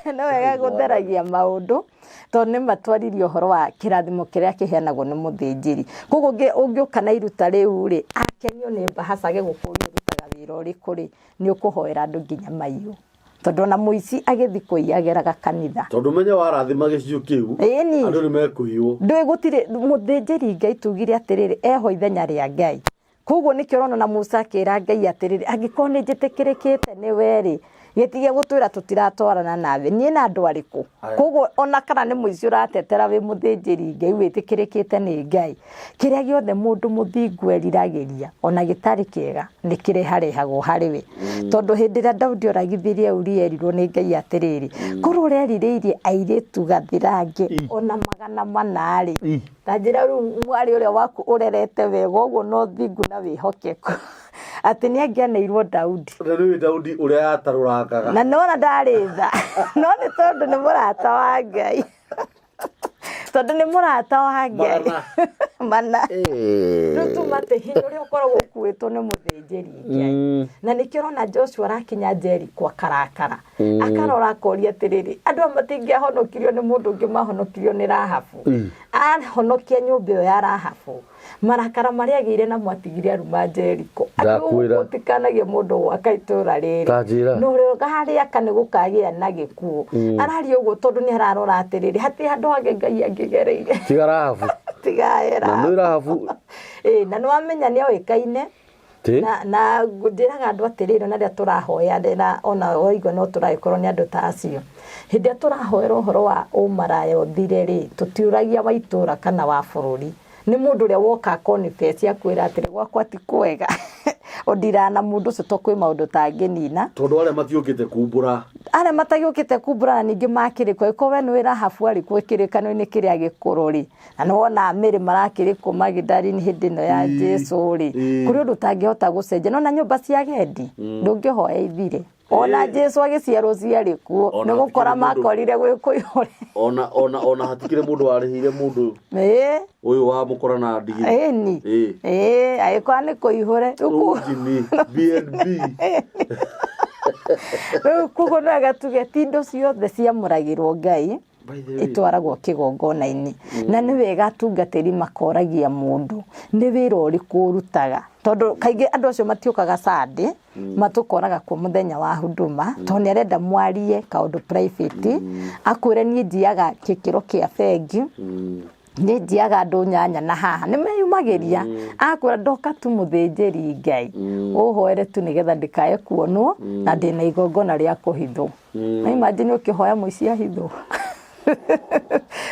Nĩ wega gũtheragia maũndũ tondũ nĩ matwaririe ũhoro wa kĩrathimo kĩrĩa kĩheanagwo nĩ mũthĩnjĩri. Koguo ũngĩũka na iruta rĩu rĩ akenio nĩ mbahaca agĩgũkũria ũrutaga wĩra ũrĩkũ rĩ nĩ ũkũhoera andũ nginya maiywo. Tondũ ona mũici agĩthiĩ kũiya ageraga kanitha. Tondũ menye warathima gĩcigo kĩu Ĩni. andũ nĩ mekũiywo. Ndũĩ gũtirĩ mũthĩnjĩri Ngai tugire atĩrĩrĩ eho ithenya rĩa Ngai. Koguo nĩkĩo ũrona na Musa akĩra Ngai atĩrĩrĩ angĩkorwo nĩ njĩtĩkĩrĩkĩte nĩ we rĩ gĩtige gũtwĩra tũtiratwarana nawe niĩ na andũ arĩkũ. Koguo ona kana nĩ mũici ũratetera wĩ mũthĩnjĩri Ngai wĩtĩkĩrĩkĩte nĩ Ngai kĩrĩa gĩothe mũndũ mũthingu eriragĩria ona gĩtarĩ kĩega nĩ kĩreharehagwo harĩ we. Tondũ hĩndĩ ĩrĩa Daudi oragithirie Uria erirwo nĩ Ngai atĩrĩrĩ korwo ũrerirĩirie airĩtu gathirange ona 400 rĩ ta njĩra rĩu mwarĩ ũrĩa waku ũrerete wega ũguo na ũthingu na wĩhokeku atĩ nĩ angĩaneirwo Daudi. Na nĩũĩ Daudi ũrĩa yatarũrangaga. Na nona ndarĩ tha no nĩ tondũ nĩ mũrata wa Ngai. Tondũ nĩ mũrata wa Ngai. Mana. Rĩu tuma atĩ hinya ũrĩa ũkoragwo ũkuĩtwo nĩ mũthĩnjĩri Ngai. Na nĩkĩo ũrona Joshua arakinya Jeriko akarakara. Akarora akoria atĩrĩrĩ andũ aya matingĩahonokirio nĩ mũndũ ũngĩ mahonokirio nĩ Rahabu. Ahonokia nyũmba ĩyo ya Rahabu. Marakara marĩa agĩire namo atigire aruma Jeriko. Ndakwĩra. Gũtikanagie mũndũ gwaka itũũra rĩrĩ. Ta njĩra. Na ũrĩa ũkarĩaka nĩ gũkagĩa na gĩkuũ. Araria ũguo tondũ nĩ ararora atĩrĩrĩ hatirĩ handũ hangĩ Ngai angĩgereire. Tiga Rahabu. Tiga Na nĩ Rahabu. Ĩ na nĩ wamenya nĩ oĩkaine. Ti? Na njĩraga andũ atĩrĩrĩ ona rĩrĩa tũrahoyanĩra ona waigua no tũragĩkorwo nĩ andũ ta acio. Hĩndĩ ĩrĩa tũrahoera ũhoro wa ũmaraya ũthire rĩ tũtiũragia wa itũũra kana wa bũrũri. Nĩ mũndũ ũrĩa woka confess akwĩra atĩrĩ gwakwa ti kwega. Ũndiraga na mũndũ ũcio tondũ kwĩ maũndũ tangĩnina. Tondũ arĩa matiũkĩte kumbũra. Arĩa matagĩũkĩte kumbũra na ningĩ makĩrĩ kuo angĩkorwo we nĩũĩ Rahabu arĩ kuo kĩrĩkanĩro-inĩ kĩrĩa gĩkũrũ rĩ na nĩ wona Mary marakĩrĩ kuo Magdalene hĩndĩ ĩno ya Jesu rĩ kũrĩ ũndũ ũtangĩhota gũcenjia nona nyũmba cia agendi ndũngĩhoya ithire. Ona Jesu agĩciarwo ciarĩ kuo Ona nĩ gũkora hatikĩrĩ mũndũ- makorire gwĩ kũihũre. Ona hatikĩrĩ mũndũ warĩhĩire mũndũ ũyũ wa mũkora na ndigiri. Ĩni. Ĩĩ agĩkorwo nĩ kũihũre. Rũnjini B&B. Rĩu koguo no wega tuge ti indo ciothe ciamũragĩrwo Ngai. By the way. Ĩtwaragwo kĩgongona-inĩ, na nĩ wega atungatĩri makoragia mũndũ nĩ wĩra ũrĩkũ ũrutaga, tondũ kaingĩ andũ acio matiũkaga Sunday, matũkoraga kuo mũthenya wa huduma, tondũ nĩ arenda mwarie kaũndũ private, akwĩre niĩ njiaga gĩkĩro kĩa bengi, nĩ njiaga andũ nyanya na haha nĩ meyumagĩria, akwĩra ndoka tu mũthĩnjĩri Ngai ũhoere tu nĩgetha ndikae kuonwo na ndĩna igongona rĩa kũhithwo. Na imagine ũkĩhoya mũici ahithwo.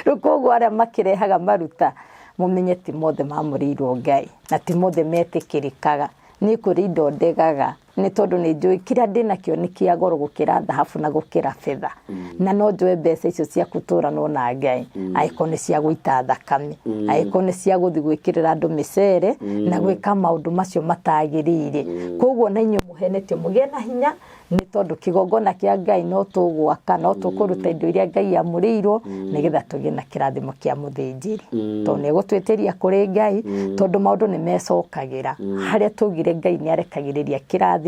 Rĩu koguo arĩa makĩrehaga maruta, mũmenye ti mothe mamũrĩirwo Ngai na ti mothe metĩkĩrĩkaga. Niĩ kũrĩ indo ndegaga nĩ tondũ nĩ njũĩ kĩrĩa ndĩnakĩo nĩ kĩa goro gũkĩra thahabu na gũkĩra betha, na no njoe mbeca icio cia gũtũranwo na Ngai angĩkorwo nĩ cia gũita thakame, angĩkorwo nĩ cia gũthiĩ gwĩkĩrĩra andũ mĩcere na gwĩka maũndũ macio matagĩrĩire. Koguo na inyuĩ mũhenetio mũgĩe na hinya, nĩ tondũ kĩgongona kĩa Ngai no tũgwaka, no tũkũruta indo iria Ngai amũrĩirwo nĩgetha tũgĩe na kĩrathimo kĩa mũthĩnjĩri, tondũ nĩ egũtwĩtĩria kũrĩ Ngai, tondũ maũndũ nĩ mecokagĩra. Harĩa tugire Ngai nĩ arekagĩrĩria kĩrathimo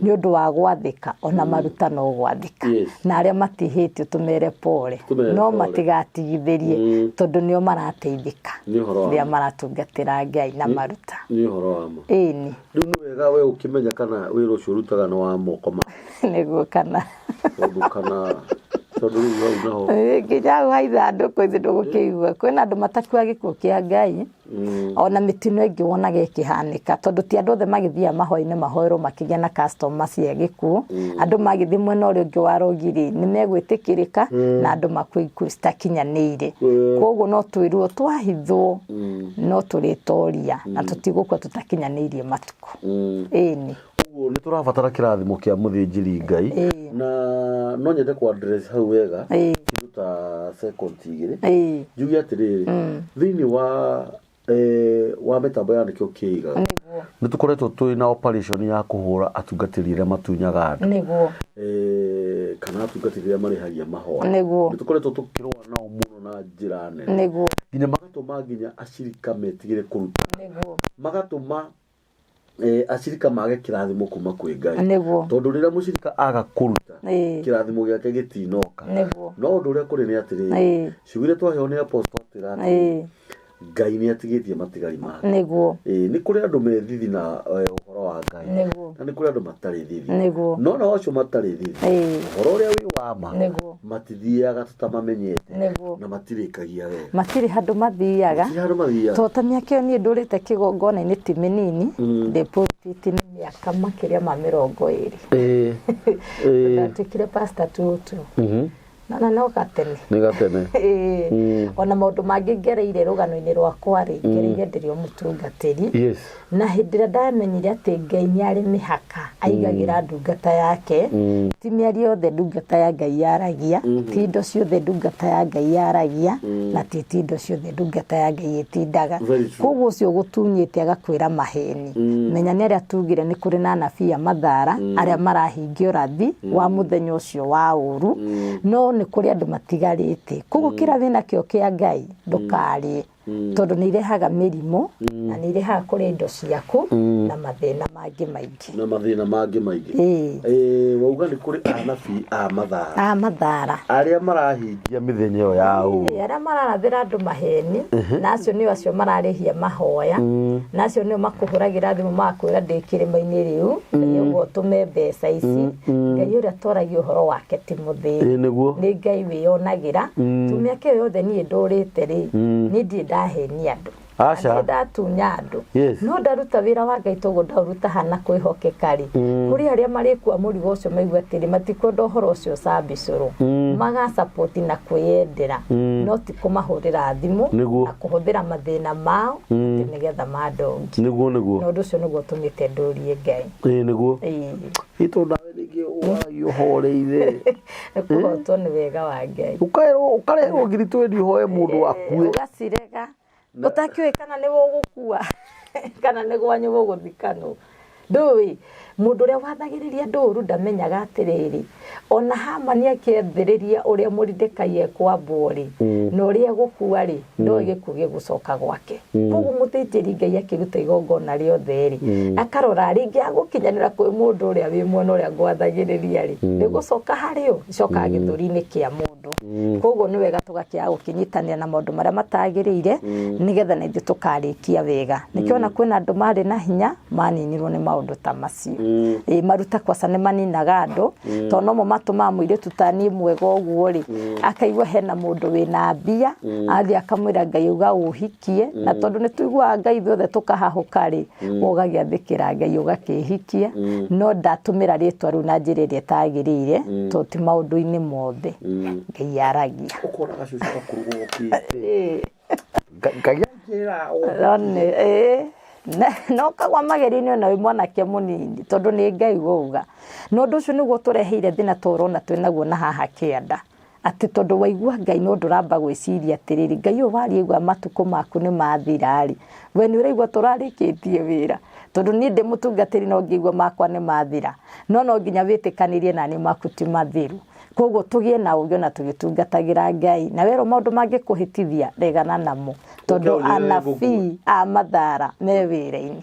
nĩ ũndũ wa gwathĩka, ona maruta no gwathĩka. Na arĩa matihĩtio tũmere pole. Tũmere no pole. Matigatigithĩrie, tondũ nĩo marateithĩka Nĩ ũhoro wa rĩrĩa ma. maratungatĩra Ngai na maruta. Nĩ ũhoro wa ma. Ĩni. Rĩu nĩ wega we ũkĩmenya kana wĩra ũcio ũrutaga nĩ wa moko ma Nĩguo kana tondũ kana tondũ rĩu hau naho. Ĩ, nginya hau ha ithandũkũ ici ndũgũkĩigua kwĩna andũ matakua gĩkuũ kĩa Ngai, ona mĩtino ĩngĩ wonaga ĩkĩhanĩka, tondũ ti andũ othe magĩthiaga mahoya-inĩ mahoerwo makĩgĩa na customer cia gĩkuũ. Andũ magĩthiĩ mwena ũrĩa ũngĩ wa rũgiri nĩ megwĩtĩkĩrĩka na andũ makue ikuũ citakinyanĩire. Koguo no twĩrwo twahithwo no tũrĩtoria na tũtigũkua tũtakinyanĩirie matukũ. Ĩni. Ũguo nĩ tũrabatara kĩrathimo kĩa mũthĩnjĩri Ngai. Na no nyende ku address hau wega kĩndũ ta second 2. Njuge atĩrĩrĩ, thĩinĩ wa mĩtambo ya nĩkĩo kĩigaga, nĩ tũkoretwo twĩ na operation ya kũhũra atungatĩri arĩa matunyaga andũ, kana atungatĩri arĩa marĩhagia mahoya. Nĩ tũkoretwo tũkĩrũa nao mũno na njĩra nene, nginya magatũma nginya acirika metigĩre kũruta, magatũma acirika mage kĩrathimo kuma kwĩ Ngai, tondũ rĩrĩa mũcirika aga kũruta, kĩrathimo gĩake gĩtinoka. No ũndũ ũrĩa kũrĩ nĩ atĩrĩrĩ, ciugo iria twaheo nĩ apostle atwĩra atĩrĩrĩ, Ngai nĩ atigĩtie matigari make. Nĩ kũrĩ andũ me thithi na ũhoro wa Ngai, na nĩ kũrĩ andũ matarĩ thithi. No nao acio matarĩ thithi, ũhoro ũrĩa wĩ wa ma, matithiaga tũtamamenyete, na matirĩkagia wega. Matirĩ handũ mathiaga. Matirĩ handũ mathiaga. To ta mĩaka ĩyo niĩ ndũrĩte kĩgongona-inĩ ti mĩnini, ndĩ pulpit nĩ mĩaka makĩria ma 20. Ndatuĩkire pastor 202. Na no gatene. Nĩ gatene. Ĩĩ. Ona maũndũ mangĩ ngereire rũgano-inĩ rwakwa rĩ, ngereire ndĩrĩ o mũtungatĩri. Na hĩndĩ ĩrĩa ndamenyire atĩ Ngai nĩ arĩ mĩhaka aigagĩra ndungata yake, ti mĩario yothe ndungata ya Ngai yaragia, ti indo ciothe ndungata ya Ngai yaragia, na ti indo ciothe ndungata ya Ngai ĩtindaga. Very true. Koguo ũcio ũgũtunyĩte agakwĩra maheni, menya nĩ arĩa tugire nĩ kũrĩ na anabii a mathara arĩa marahingia ũrathi wa mũthenya ũcio wa ũru, no nĩ kũrĩ andũ matigarĩte. Koguo kĩrĩa wĩnakĩo kĩa Ngai ndũkarĩe, tondũ nĩ irehaga mĩrimũ na nĩ irehaga kũrĩa indo ciaku na mathĩna mangĩ maingĩ. Na mathĩna mangĩ maingĩ. Wauga nĩ kũrĩ anabii a mathara. A mathara. Arĩa marahingia mĩthenya ĩyo ya ũru. Arĩa mararathĩra andũ maheni, na acio nĩo acio mararĩhia mahoya, na acio nĩo makũhũragĩra thimũ magakwĩra ndĩ kĩrĩma-inĩ rĩu, Ngai ũguo ũtũme mbeca ici. Ngai ũrĩa twaragia ũhoro wake ti mũthĩni. Nĩguo. Nĩ Ngai wĩyonagĩra. Tu mĩaka ĩyo yothe niĩ ndũrĩte rĩ, niĩ ndirĩ ndahenia andũ. Aca. Ndirĩ ndatunya andũ. Yes. No ndaruta wĩra wa Ngai toguo ndaũruta hana kwĩhokeka rĩ, kũrĩ arĩa marĩkua mũrigo ũcio maigua atĩrĩ matikwenda ũhoro ũcio ũcambicũrwo, magasapoti na kwĩyendera, no ti kũmahũrĩra thimũ na kũhũthĩra mathĩna mao atĩ nĩgetha mandongie. Nĩguo. Na ũndũ ũcio nĩguo ũtũmĩte ndũrie Ngai. Nĩguo. Ĩĩ. Ĩ tondũ nawe rĩngĩ waragia ũhoreire. Nĩ kũhotwo nĩ wega wa Ngai. Ũkaerwo ũkarehwo ngiri twendi ũhoe mũndũ akue. Ũgacirega ũtakĩũĩ kana nĩ ũgũkua kana nĩ gwanyu gũgũthikanwo. Ndũĩ mũndũ ũrĩa wathagĩrĩria andũ ũru ndamenyaga atĩrĩrĩ, Ona Hamani akĩambĩrĩria ũrĩa Moridekai ekwambwo rĩ, na ũrĩa egũkua rĩ, ndoĩ gĩkuũ gĩgũcoka gwake. Koguo mũthĩnjĩri Ngai akĩruta igongona rĩothe rĩ, akarora rĩngĩ agũkinyanĩra kwĩ mũndũ ũrĩa wĩ mwena ũrĩa ngwathagĩrĩria rĩ, rĩgũcoka harĩ ũ, icokaga gĩthũri-inĩ kĩa mũndũ. Koguo nĩ wega tũgakĩaga gũkĩnyitanĩra na maũndũ marĩa matagĩrĩire, nĩgetha na ithuĩ tũkarĩkia wega. Nĩkĩo ona kwĩna andũ marĩ na hinya maninirwo nĩ maũndũ ta macio. Ĩĩ maruta kwaca nĩ maninaga andũ, tondũ nomo matũmaga mũirĩtu ta niĩ mwega ũguo rĩ, akaigua hena mũndũ wĩna mbia, athiĩ akamwĩra Ngai auga ũhikie, na tondũ nĩ tũiguaga Ngai ithuothe tũkahahũka rĩ, ũgagĩathĩkĩra Ngai ũgakĩhikia, no ndatũmĩra rĩtwa rĩu na njĩra ĩrĩa ĩtagĩrĩire, tondũ ti maũndũ-inĩ mothe Ngai aragia. Ũkona gacũcũ gakũrũ gokĩte. Ngai anjĩra No kagwa magerio-inĩ ona wĩ mwanake mũnini, tondũ nĩ Ngai wauga. Na ũndũ ũcio nĩguo ũtũreheire thĩna ta ũrona twĩ naguo na haha kĩanda. Atĩ tondũ waigua Ngai no ndũramba gwĩciria atĩrĩrĩ, Ngai ũyũ wariigua matukũ maku nĩ mathira rĩ, we nĩ ũraigua tũrarĩkĩtie wĩra? Tondũ niĩ ndĩ mũtungatĩri no ngĩigua makwa nĩ mathira. No no nginya wĩtĩkanĩrie naniĩ maku ti mathiru. Koguo tũgĩe na ũũgĩ ona tũgĩtungatagĩra Ngai. Na werwo maũndũ mangĩkũhĩtithia, regana namo. Tondũ anabii a mathara me wĩra-inĩ.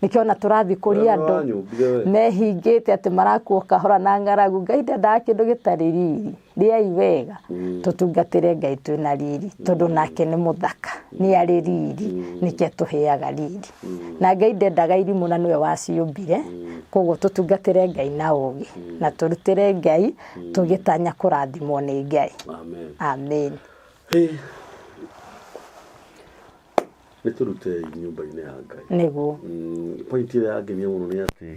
Nĩkĩo ona tũrathiĩ kũria andũ mehingĩte atĩ marakuo kahora na ng'aragu. Ngai ndendaga kĩndũ gĩtarĩ riri. Rĩai wega, tũtungatĩre Ngai twĩna riri, tondũ nake nĩ mũthaka, nĩ arĩ riri, nĩkĩo atũheaga riri. Na Ngai ndendaga irimũ na nĩwe waciũmbire, koguo tũtungatĩre Ngai na ũũgĩ, na tũrutĩre Ngai tũgĩtanya kũrathimwo nĩ Ngai. Amen. Amen. Nĩ tũrutei nyũmba-inĩ ya Ngai. Nĩguo. Point ĩrĩa yangenia mũno nĩ atĩ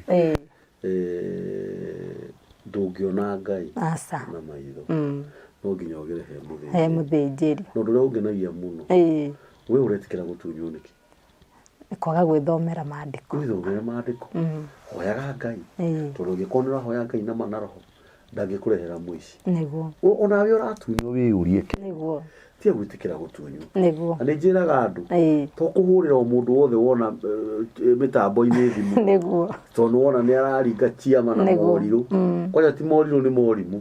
ndũngĩona Ngai Aca. na maitho. No nginya ũgere he mũthĩnjĩri. He mũthĩnjĩri. Na ũndũ ũrĩa ũngenagia mũno, we ũretĩkĩra gũtunywo nĩkĩ? Kwaga gwĩthomera maandĩko. Wĩthomere maandĩko. Hoyaga Ngai. Tondũ ũngĩkorwo nĩ ũrahoya Ngai na ma na roho, ndangĩkũrehera mũici. Nĩguo. Onawe ũratunywo wĩyũrie kĩ. Nĩguo. Tiga gwĩtĩkĩra gũtunywo. Nĩguo. Na nĩ njĩraga andũ, to kũhũrĩra o mũndũ wothe wona mĩtambo-inĩ thimũ. Nĩguo. Tondũ wona nĩ araringa ciama na morirũ. Kwanja ti morirũ nĩ morimũ.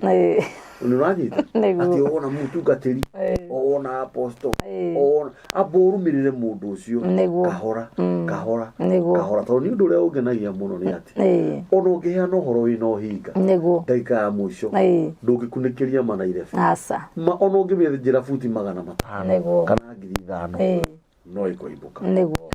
Nĩ ũranyita? Atĩ wona mũtungatĩri, wona apostle, wona amba ũrũmĩrĩre mũndũ ũcio. Kahora, kahora, kahora. Tondũ nĩ ũndũ ũrĩa ũngenagia mũno nĩ atĩ, ona ũngĩheana ũhoro wĩna ũhinga, ndagĩka ya mũico, ndũngĩkunĩkĩria mana irebe. Aca. Ma ona ũngĩmĩenjera buti 500 kana 5,000, no ĩkũimbũka. Nĩguo.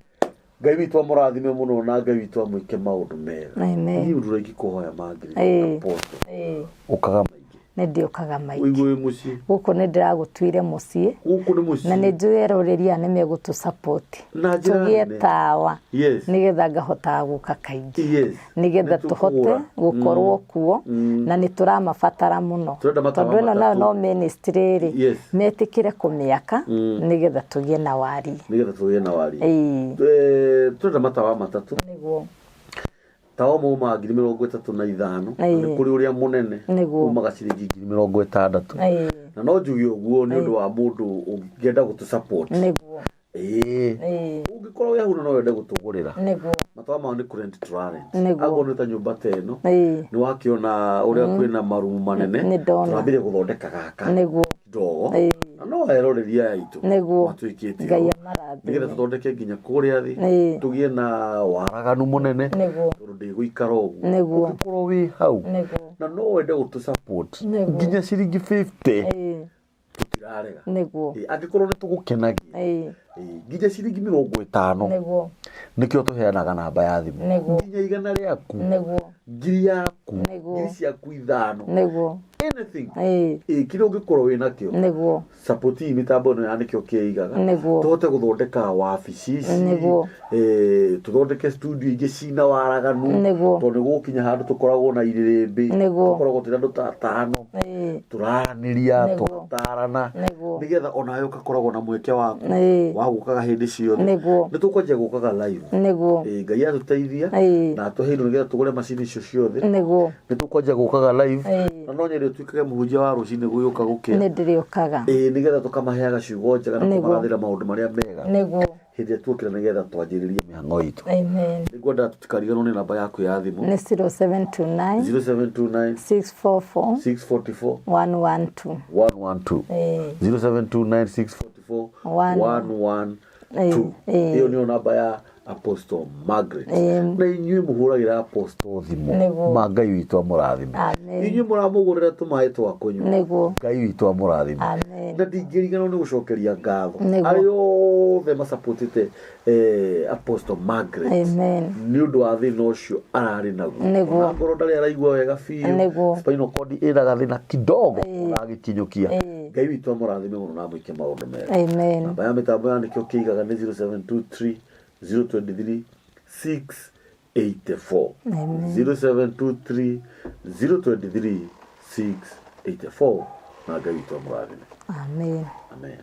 Ngai witũ amũrathime mũno na Ngai witũ amwĩke maũndũ mega. Amen. Niĩ ũndũ ũrĩa ingĩkũhoya Margaret Apostle, ũkaga maingĩ. Nĩ ndĩũkaga maingĩ. Ũigue wĩ mũciĩ. Gũkũ nĩ ndĩragũtuire mũciĩ. Gũkũ nĩ mũciĩ. Na nĩ njũĩ eroreri aya nĩ megũtũ support. Na njĩra Tũgĩe nene. tawa. Yes. Nĩgetha ngahotaga gũka kaingĩ. Yes. Nĩgetha Nĩ tũhote tũkũgũra. gũkorwo kuo. Na nĩ tũramabatara mũno. Tũrenda matawa Tondũ ĩno nayo matatũ. no ministry rĩ, Yes. metĩkĩre kũmĩaka nĩgetha tũgĩe na wariĩ. Nĩgetha tũgĩe na wariĩ. Tũrenda matawa matatũ. Nĩguo. Tawa ũmwe umaga 35,000, na nĩ kũrĩ ũrĩa mũnene umaga ciringi 60,000. Na no njuge ũguo nĩ ũndũ wa mũndũ ũngĩenda gũtũ support. Nĩguo. Ũngĩkorwo wĩ hau na no wende gũtũgũrĩra. Nĩguo. Matawa mao nĩ kũrent tũrarent. Nĩguo. Akorwo nĩ ta nyũmba ta ĩno, nĩ wakĩona ũrĩa kwĩna marumu manene, Nĩ ndona. tũrambire gũthondeka gaka. Nĩguo. Ndogo. Na no eroreri aya aitũ. Nĩguo. Matuĩkĩte Ngai ũguo. amarathime. Nĩgetha tũthondeke nginya kũrĩa thĩ, tũgĩe na waraganu mũnene. Nĩguo. Tondũ ndĩgũikara ũguo. Nĩguo. Ũngĩkorwo wĩ hau. Nĩguo. Na no wende gũtũ support. Nĩguo. Nginya ciringi 50. Tũtirarega. Nĩguo. Angĩkorwo nĩ tũgũkenagia. Nginya ciringi 50. Nĩguo. Nĩkĩo tũheanaga namba ya thimũ. Nĩguo. Nginya 100 rĩaku. Nĩguo. 1,000 yaku. Nĩguo. 5,000 ciaku. Nĩguo. Anything. Kĩrĩa ũngĩkorwo wĩ nakĩo. Nĩguo. Support iyi mĩtambo ĩno ya nĩkĩo kĩigaga. Nĩguo. Tũhote gũthondeka wabici ici. Nĩguo. Tũthondeke studio ingĩ cina waraganu. Nĩguo. Tondũ nĩ gũgũkinya handũ tũkoragwo na irĩrĩmbĩ. Nĩguo. Tũkoragwo twĩna andũ ta atano. Tũraranĩria, Nĩguo. tũgatarana. Nĩguo. Nĩgetha onawe ũgakoragwo na mweke waku wa gũkaga hĩndĩ ciothe. Nĩguo. Nĩ tũkwanjia gũkaga live. Nĩguo. Ngai atũteithia na atũhe indo nĩgetha tũgũre macini icio ciothe. Nĩguo. Nĩ tũkwanjia gũkaga live. Na no nyende ũtuĩkage mũhunjia wa rũcinĩ gũgĩũka gũkĩa. Nĩ ndĩrĩũkaga. Nĩgetha tũkamaheaga ciugo njega na Nĩguo. kũmarathĩra maũndũ marĩa mega. Nĩguo. Hĩndĩ ĩrĩa tuokĩra nĩgetha twanjĩrĩrie mĩhang'o itũ. Amen. Nĩngwenda tũtikariganwo nĩ namba yaku ya thimũ. Nĩ 0729 0729 644 644 112. 112. 0729 644 112. Ĩyo nĩyo namba ya Apostle Margaret. Na inyuĩ mũhũragĩra Apostle thimũ. Nĩguo. Ma Ngai witũ amũrathime. Amen. Inyuĩ mũramũgũrĩra tũmaĩ twa kũnyua. Nĩguo. Ngai witũ amũrathime. Amen. Na ndingĩriganĩrwo nĩ gũcokeria ngatho Nĩguo. arĩa othe macapotĩte Apostle Margaret Amen. nĩ ũndũ wa thĩna ũcio ararĩ naguo. Nĩguo. Ona ngorwo ndarĩ araigua wega biũ. Nĩguo. Spinal cord ĩna gathĩna kidogo ũragĩkinyũkia. Ĩĩ. Ngai witũ amũrathime mũno na amwĩke maũndũ mega. Amen. Namba ya mĩtambo ya nĩkĩo kĩigaga nĩ 0723 023 684. 0723 023 684. Na Ngai witũ amũrathime. Amen. Amen.